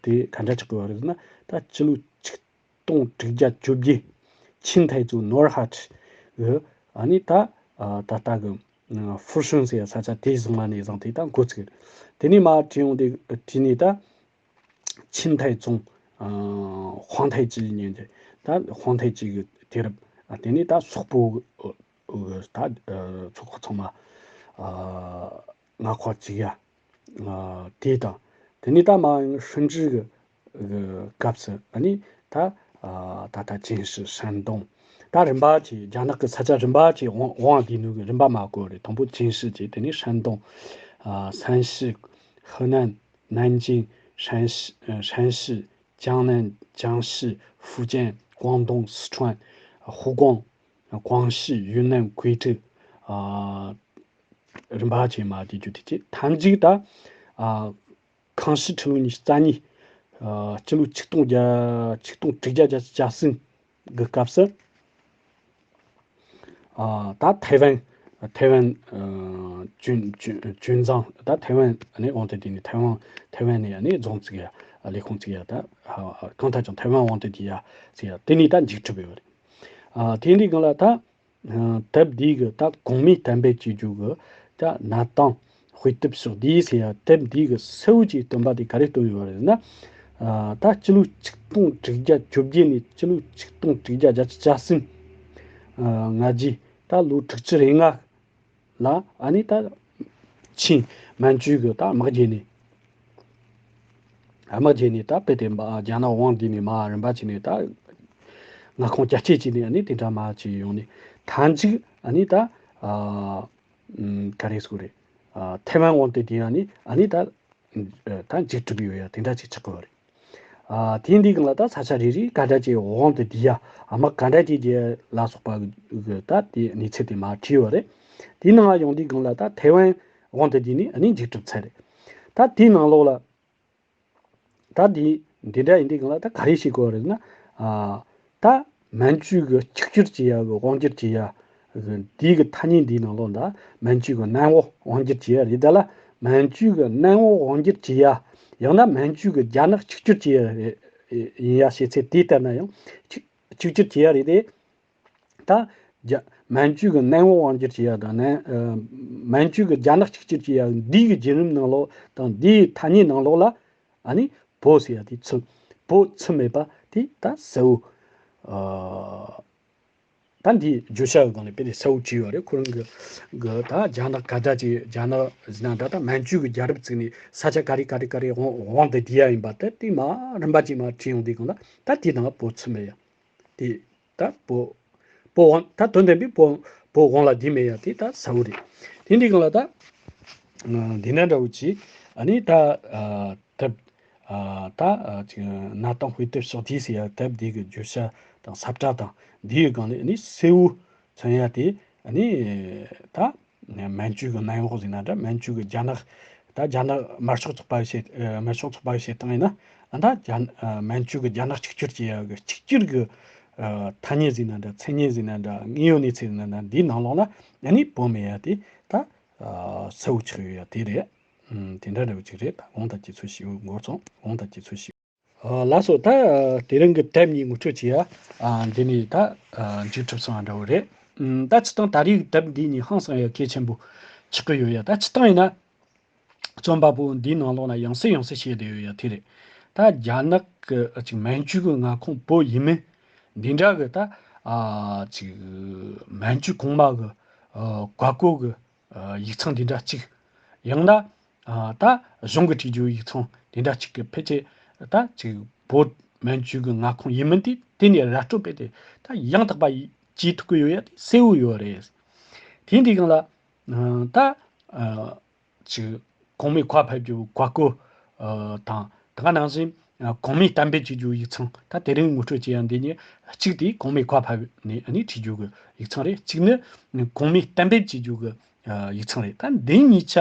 དེ་ག་འདྲ་ཆགས་ཀྱི་ཡོད་རེད་ཟེར་ན། ད་སྤྱི་ལོ་ཆིག་སྟོང་དྲུག་བརྒྱ་བཅོ་བརྒྱད་ཆིན་ཐའེ་ཙུའུ་ནོར་ཧ་ཁྲི་གི་ཨ་ནི་ད་ད་ལྟ་གི་ཧྥུ་ཧྲན་ཟེར་ཡ་ས་ཆ་དེ་བཟུང་བ་ནས་བཟུང་སྟེ་ད་འགོ་ཚུགས། དེ་ནས་མར་བྲིས་ཡོང་དུས་བྲིས་ནས་ད་ཆིན་ཐའེ་ཙུང་ཧོང་ཐའེ་ཅི་གཉིས་ཏེ་ད་ཧོང་ཐའེ་ཅི་གི་དུས་རབས། དེ་ནས་ད་སོག་པོ་གི་ད་ཚོགས་པ་ཚང་མ་མངའ་ཁོངས་གཅིག་ཡ། དེ་དང་དེ་ནས་ད་མ་ཧྲིན་ཀྲི་གི་གི་སྐབས་སུ་ཨ་ནི་ད་ད་ད་ཅིན་ཧྲི་ཧྲན་ཏུང་། ད་རིམ་པ་གྱིས་རྒྱ་ནག་གི་ས་ཆ་རིམ་པ་གྱིས་དབང་དབང་བསྡུས་ནོ་གི་རིམ་པ་མར་བཀོད་རེད། དང་པོ་ཅིན་ཧྲི་བྱས། དེ་ནས་ཧྲན་ཏུང་། ཨ་སན་ཤི། ཧི་ནན། ནན་ཅིང་། ཧྲན་ཤི། ཨ་ཧྲན་ཤི། ཅང་ནན། ཅང་ཤི། ཧྥུ་ཅན། ཀོང་ཏུང་། སི་ཁྲོན། ཧུའུ་ཀོང་། ཀོང་ཤི། ཡུན་ནན། ཀུའེ་ཀྲི། ཨ་རིམ་པ་བྱས་མར་དེ་རྒྱུ་དེ་བྱས། མཐའ་མཇུག་ད་ཨ་ཁང་ཤི་ཁྲི་ལོ་ཉི་ཤུ་རྩ་གཉིས། ཨ་སྤྱི་ལོ་ཆིག་སྟོང་བརྒྱ་ཆིག་སྟོང་དྲུག་བརྒྱ་བརྒྱད་ཅུ་གྱ་གསུམ་གི་སྐབས་སུ། ཨ་ད་ཐའེ་ཝན། ཐའེ་ཝན་ཨ་ཅུན་ཅུན་ཅུན་ཙང་ད་ཐའེ་ཝན་ནས་དབང་དུ་བསྡུས་ནས། ཐའེ་ཝན་ཐའེ་ཝན་ནས་ནི་རྫོང་བཙུགས་ཡ། ལས་ཁུངས་བཙུགས་ཡ། ད་ཨ་གང་ལྟར་ཀྱང་ཐའེ་ཝན་དབང་དུ་བསྡུས་ཡ་ཟེར་ཡ་དེ་ནས་ད་མཇུག་གྲུབ་ཡོད་རེད། ཨ་དེ་འདྲའི་སྒང་ལ་ད་ཨ་དེབ་འདི་གི་ད་གོང་མའི་གཏན་འབེབས་བྱེད་རྒྱུ་གི་ད་གནས་སྟངས། དཔེ་དེབ་ཕྱོགས་བསྡུས་ཟེར་ཡ་དེབ་འདི་གི་གསལ་བོ་ཅིག་སྟོན་པ་དེ་ག་རེ་སྟོན་ཡོད་རེད་ན། ཨ་ད་སྤྱི་ལོ་ཆིག་སྟོང་དྲུག་བརྒྱ་བཅོ་བརྒྱད་ནས་སྤྱི་ལོ་ཆིག་སྟོང་དྲུག་བརྒྱ་བརྒྱད་ཅུ་གྱ་གསུམ། ཨ་སྔ་རྗེས་ད་ལོ་དྲུག་ཅུ་རེ་ལྔ་ལ་ཨ་ནི་ད་ཆིན་མན་ཇུ་གི་ད་དམག་རྒྱལ་ནས། དམག་རྒྱལ་ནས་ད་དཔེ་དེ་མ་རྒྱ་ནག་དབང་བསྡུས་ནས་མར་རིམ་པ་བྱས་ནས་ད་མངའ་ཁོངས་རྒྱ་སྐྱེད་བྱས་ནས་ཨ་ནི་དེ་འདྲ་མར་བྱས་ཡོང་ནས། མཐའ་མཇུག་ཨ་ནི་ད་ཨ་ག་རེ་ཟེར་དགོས་རེད། ཨ་ཐའེ་ཝན་དབང་དུ་བསྡུས་ཡ་ནི་ཨ་ནི་ད་ད་མཇུག་གྲུབ་ཡོད་ཡ་དེ་འདྲ་ཅིག་ཆགས་ཀྱི་ཡོད་རེད། ཨ་དེ་འདི་གང་ལ་ད་ས་ཆ་རེ་རེའི་ག་འདྲ་ཅིག་དབང་དུ་བསྡུས་ཡ། དམག་ག་འདྲ་ཅིག་རྒྱལ་ལ་སོགས་པ་གི་ད་དེ་གནས་ཚུལ་དེ་མར་བྲིས་ཡོད་རེད། དེའི་ནང་ཡོང་དུས་གང་ལ་ད་ཐའེ་ཝན་དབང་དུ་བསྡུས་ནས་ཨ་ནི་མཇུག་གྲུབ་ཚར་རེད། ད་དེའི་ནང་ལོགས་ལ། ད་འདི་འདི་འདྲ་ཡིན་དུས་གང་ལ་ད་ག་རེ་བྱེད་དགོས་རེད་ན། ཨ་ད་མན་ཇུ་གི་གཅིག་གྱུར་བྱེད་ཡ་གི་དབང་སྒྱུར་བྱེད་ཡ་གི་འདི་གི་ཐ་སྙད་འདིའི་ནང་ལོགས་ད་མན་ཇུ་གི་གནམ་འོག་དབང་སྒྱུར་བྱེད་ཡ་རེད། ད་ལ་མན་ཇུ་གི་གནམ་འོག་དབང་སྒྱུར་བྱེད་ཡ། ཡང་ན་མན་ཇུ་གི་རྒྱ་ནག་གཅིག་གྱུར་བྱེད་ཡ་རེད། ཡིན་ཡ་བྱེད་ཚེ་དེ་ལྟར་ན་ཡང་གཅིག་གཅིག་གྱུར་བྱེད་ཡ་རེད་དེ། ད་རྒྱ་མན་ཇུ་གི་གནམ་འོག་དབང་སྒྱུར་བྱེད་ཡ་དང་ནན་ཨ་མན་ཇུ་གི་རྒྱ་ནག་གཅིག་གྱུར་བྱེད་ཡ་འདི་གི་བརྒྱུད་རིམ་ནང་ལོགས་དང་འདི་ཡི་ཐ་སྙད་ནང་ལོགས་ལ་ཨ་ནི་བོད་ཟེར་ཡ་དེ་ཚུད། བོད་ཚུད་མེད་པ་དེ་ད་གསལ་བོ། ཨ་ད་འདི་བརྗོད་བྱ་གི་སྒང་ནས་དཔེ་དེ་གསལ་བོ་བྲིས་ཡོད་རེད། ཁོ་རང་གི་གི་ད་རྒྱ་ནག་ག་འདྲ་ཅིག་རྒྱ་ནག་ཟེར་ན་ད་ད་མན་ཇུ་གི་རྒྱལ་རབས་བཙུགས་ནས་ས་ཆ་ག་རེ་ག་རེ་ག་རེ་དབང་དབང་དུ་བསྡུས་ཡ་ཡིན་པ་དེ་དེ་མ་རིམ་པ་ཅིག་མ་བྲིས་ཡོང་དུས་སྒང་ལ་ད་དེ་དང་བོད་ཚུད་མེད་ཡ། དེ་ད་བོད་བོད་དབང་ད་དོན་ལྡན་པའི་བོད་བོད་དབང་ལ་བསྡུས་མེད་ཡ་དེ་ད་གསལ་བོ་རེད། དེ་འདྲའི་སྒང་ལ་ད་འདི་འདྲ་འདྲ་བོ་ཅིག་ཨ་ནི་ད་དེབ་ད་ཅིག་གནའ་དེང་དཔེ་དེབ་ཕྱོགས་བསྡུས་ཟེར་ཡ་དེབ་འདི་གི་བརྗོད་བྱ་དང་ས་བཀྲ་དང་འདི་ཡི་སྒང་ནས་ཨ་ནི་གསལ་བོ་མཚོན་ཡ་དེ་ཨ་ནི་ད། མན་ཇུ་གི་གནམ་འོག་ཟེར་ན་འདྲ། མན་ཇུ་གི་རྒྱ་ནག་ད་རྒྱ་ནག་དམར་ཤོག་ཚོགས་པ་བྱེད་དམར་ཤོག་ཚོགས་པ་བྱེད་སྟངས་ཡིན་ན་ཨ་ད་རྒྱ་མན་ཇུ་གི་རྒྱ་ནག་གཅིག་གྱུར་གྱི་ཡ་གི་གཅིག་གྱུར་གྱི་ཐ་སྙད་ཟེར་ན་འདྲ། མཚན་སྙན་ཟེར་ན་འདྲ། དངོས་ཡོད་གནས་ཚུལ་ཟེར་ན་འདྲ། འདིའི་ནང་ལོགས་ན་ཨ་ནི་བོད་མེད་ཡ་དེ་ད་གསལ་བོ་ཆགས་ཡོད་ཡ་དེ་རེད། དེ་འདྲ་འདྲ་བོ་ཅིག་རེད། ད་དགོངས་དག་ཅིག་ཚོད་ཞིག་འགོར་སོང་། དགོངས་དག་ཅིག་ཚོད་ཞིག་ཨ་ལགས་སོ། ད་དེ་རིང་གི་དེབ་གཉིས་ངོ་སྤྲོད་བྱེད་ཡ་འདི་ནས་ད་མཇུག་གྲུབ་སོང་བ་འདྲ་བོ་རེད། ད་སྤྱིར་བཏང་ད་རེས་ཀྱི་དེབ་འདི་གཉིས་ཧང་སང་ཡ་གལ་ཆེན་པོ་ཆགས་ཀྱི་ཡོད་ཡ། ད་སྤྱིར་བཏང་ཡིན་ན་རྩོམ་པ་པོ་འདིའི་ནང་ལོགས་ན་ཡང་སེ་ཡང་སེ་བཤད་བསྡད་ཡོད་ཡ་དེ་རེད། ད་རྒྱ་ནག་གི་ཅིག་མན་ཇུ་གི་མངའ་ཁོངས་བོད་ཡིན་མིན་འདི་འདྲ་གི་ད་ཅིག་མན་ཇུ་གོང་མ་གི་བཀའ་བཀོད་གི་ཡིག་ཚང་འདི་འདྲ་གཅིག་ཡང་ན་ད་གཞུང་གི་བྲིས་རྒྱུ་ཡིག་ཚང་འདི་འདྲ་གཅིག་གི་ཕལ་ཆེར་ད་ཅིག་བོད་མན་ཇུ་གི་མངའ་ཁོངས་ཡིན་མིན་དེ་དེ་ནས་ར་སྤྲོད་སྤེལ་ཏེ་ད་ཡང་དག་པ་བྱེད་ཐུབ་ཀྱི་ཡོད་ཡ་དེ་གསལ་བོ་ཡོད་རེད། དེ་འདི་སྒང་ལ་ད་ཅིག་གོང་མའི་བཀའ་ཕེབས་རྒྱུ་བཀའ་བཀོད་དང་ད་ག་ནང་བཞིན་གོང་མའི་གཏན་འབེབས་བྱེད་རྒྱུ་ཡིག་ཚང་། ད་དེ་རིང་ངོ་སྤྲོད་བྱེད་ཡ་འདི་གཉིས་གཅིག་དེ་གོང་མའི་བཀའ་ཕེབས་ནས་ཨ་ནི་བྲིས་རྒྱུ་གི་ཡིག་ཚང་རེད། གཅིག་ནི་གོང་མའི་གཏན་འབེབས་བྱེད་རྒྱུ་གི་ཡིག་ཚང་རེད། ད་འདི་གཉིས་ཆ་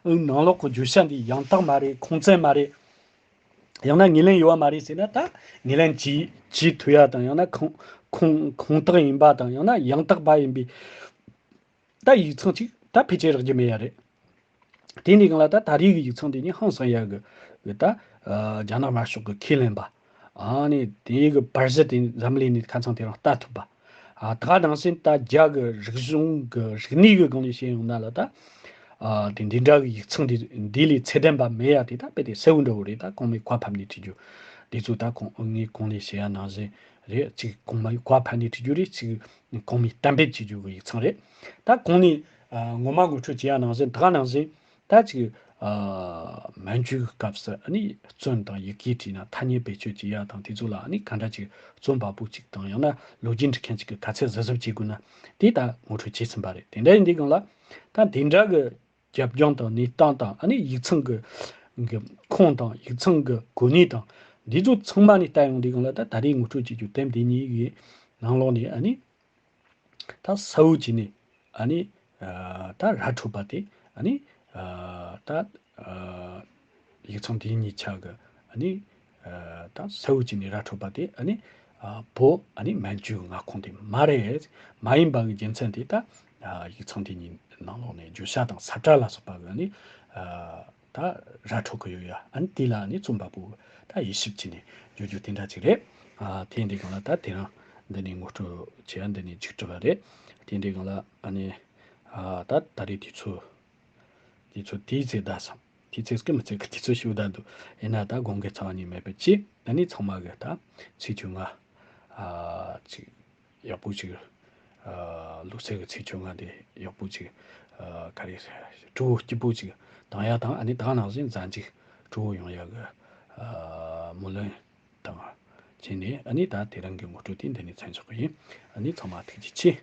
ནང་ལོགས་ཀྱི་བརྗོད་བྱ་འདི་ཡང་དག་མ་རེད། ཁུངས་བཙན་མ་རེད། ཡང་ན་ངོས་ལེན་ཡོད་པ་མ་རེད་ཟེར་ན་ད་ངོས་ལེན་བྱེད་བྱེད་ཐུབ་ཡ་དང་ཡང་ན་ཁུངས་ཁུངས་ཁུངས་དག་ཡིན་པ་དང་ཡང་ན་ཡང་དག་པ་ཡིན་པའི་ད་ཡིག་ཚང་གཅིག་ད་ཕལ་ཆེར་རག་རྒྱུ་མེད་ཡ་རེད། དེ་འདི་སྒང་ལ་ད་ད་རེས་ཀྱི་ཡིག་ཚང་དེ་ནི་ཧང་སང་ཡ་གི་གི་ད་རྒྱ་ནག་དམར་ཤོག་གི་ཁས་ལེན་པ། ཨ་ནི་དེ་གི་པར་གཞི་དེ་འཛམ་གླིང་ནས་ཁ་ཚང་དེ་རང་ལྟ་ཐུབ་པ། ཨ་ད་ག་ནང་བཞིན་ད་རྒྱ་གི་རིག་གཞུང་གི་རིག་གནས་གི་སྒང་ནས་བཤད་ཡོང་ན་ལ་ད་ཨ་དེ་འདི་འདྲ་གི་ཡིག་ཚང་དེ་འདི་ལས་ཚད་ལྡན་པ་མེད་ཡ་དེ་ད་དཔེ་དེ་གསལ་བོ་འདྲ་བོ་རེད། ད་གོང་མའི་བཀའ་ཕབ་ནས་བྲིས་རྒྱུ་དེ་ཚོ་ད་གོང་ངས་གོང་ལས་བཤད་ཡ་ནང་བཞིན་རེད། གཅིག་གོང་མའི་བཀའ་ཕབ་ནས་བྲིས་རྒྱུ་རེད། གཅིག་གོང་མའི་གཏན་འབེབས་བྱེད་རྒྱུ་གི་ཡིག་ཚང་རེད། ད་གོང་ནས་ཨ་ངོ་མ་ངོ་སྤྲོད་བྱེད་ཡ་ནང་བཞིན་ད་ག་ནང་བཞིན་ད་ཅིག་ཨ་མན་ཇུའི་སྐབས་སུ་ཨ་ནི་རྩོམ་དང་ཡི་གེ་བྲིས་ན་ཐ་སྙད་བེད་སྤྱོད་བྱེད་ཡ་དང་དེ་ཚོ་ལ་ཨ་ནི་ག་འདྲ་ཅིག་རྩོམ་པ་པོ་གཅིག་དང་ཡང་ན་ལོ་རྒྱུས་འབྲི་མཁན་གཅིག་གིས་ག་ཚད་གཟབ་གཟབ་བྱེད་དགོས་ན་དེ་ད་ངོ་སྤྲོད་བྱས་ཟིན་པ་རེད། དེ་འདྲ་ཡིན་དུས་སྒང་ལ་ད་དེ་འདྲ་གི་རྒྱབ་ལྗོངས་དང་གནས་སྟངས་དང་ཨ་ནི་ཡིག་ཚང་གི་གི་ཁུངས་དང་ཡིག་ཚང་གི་གོ་གནས་དང་འདི་ཚོ་ཚང་མ་ནས་ལྟ་ཡོང་དུས་སྒང་ལ་ད་ད་རེས་ངོ་སྤྲོད་བྱེད་རྒྱུ་དེབ་འདི་གཉིས་ཀྱི་ནང་ལོགས་ནས་ཨ་ནི་ད་གསལ་བོ་བྱས་ནས་ཨ་ནི་ཨ་ད་ར་འཕྲོད་པ་དེ་ཨ་ནི་ཨ་ད་ཨ་ཡིག་ཚང་དེ་གཉིས་ཆ་གི་ཨ་ནི་ཨ་ད་གསལ་བོ་བྱས་ནས་ར་འཕྲོད་པ་དེ་ཨ་ནི་ཨ་བོད་ཨ་ནི་མན་ཇུའི་མངའ་ཁོངས་དེ་མ་རེད། མ་ཡིན་པ་གི་རྒྱུ་མཚན་དེ་ད་ཨ་ཡིག་ཚང་དེ་གཉིས་ནང་ལོགས་ནས་བརྗོད་བྱ་དང་ས་བཀྲ་ལ་སོགས་པ་གི་ཨ་ནི་ཨ་ད་ར་འཕྲོད་གི་ཡོད་ཡ། ཨ་ནི་དེ་ལ་ཨ་ནི་རྩོམ་པ་པོ་ད་དབྱེ་ཞིབ་བྱས་ནས་བརྗོད་རྒྱུ་དེ་འདྲ་ཅིག་རེད། ཨ་དེ་འདི་སྒང་ལ་ད་དེ་རིང་འདི་ནས་ངོ་སྤྲོད་བྱེད་ཡ་འདི་ནས་མཇུག་གྲུབ་པ་རེད། དེ་འདི་སྒང་ལ་ཨ་ནི་ཨ་ད་ད་རེས་དུས་ཚོད་དུས་ཚོད་དེའི་ཚེ་ད་སོང་། དུས་ཚོད་སྐུ་མི་ཚེ་གི་དུས་ཚོད་ཞུ་ད་འདུག་ཡིན་ན་ད་དགོངས་འགལ་ཚ་བ་ཉིད་མེད་པའི་ཆེད་ཨ་ནི་ཚང་མ་གི་ད་ཚེས་བཅོ་ལྔ་ཨ་ཅིག་ཡག་པོ་ཅིག་ཨ་ལུག་རྩལ་གྱི་ཚེས་བཅོ་ལྔ་དེ་ཡག་པོ་ཅིག་ཨ་ག་རེ་སྤྲོ་བོ་སྐྱིད་པོ་ཅིག་བཏང་ཡ་དང་ཨ་ནི་ད་ག་ནང་བཞིན་གཟའ་མཇུག་སྤྲོ་བོ་ཡོང་ཡ་གི་ཨ་སྨོན་ལམ་དང་བྱས་ནས་ཨ་ནི་ད་དེ་རིང་གི་ངོ་སྤྲོད་དེ་འདི་ནས་མཚམས་འཇོག་གི་ཡིན། ཨ་ནི་ཚང་མ་ཐུགས་རྗེ་ཆེ།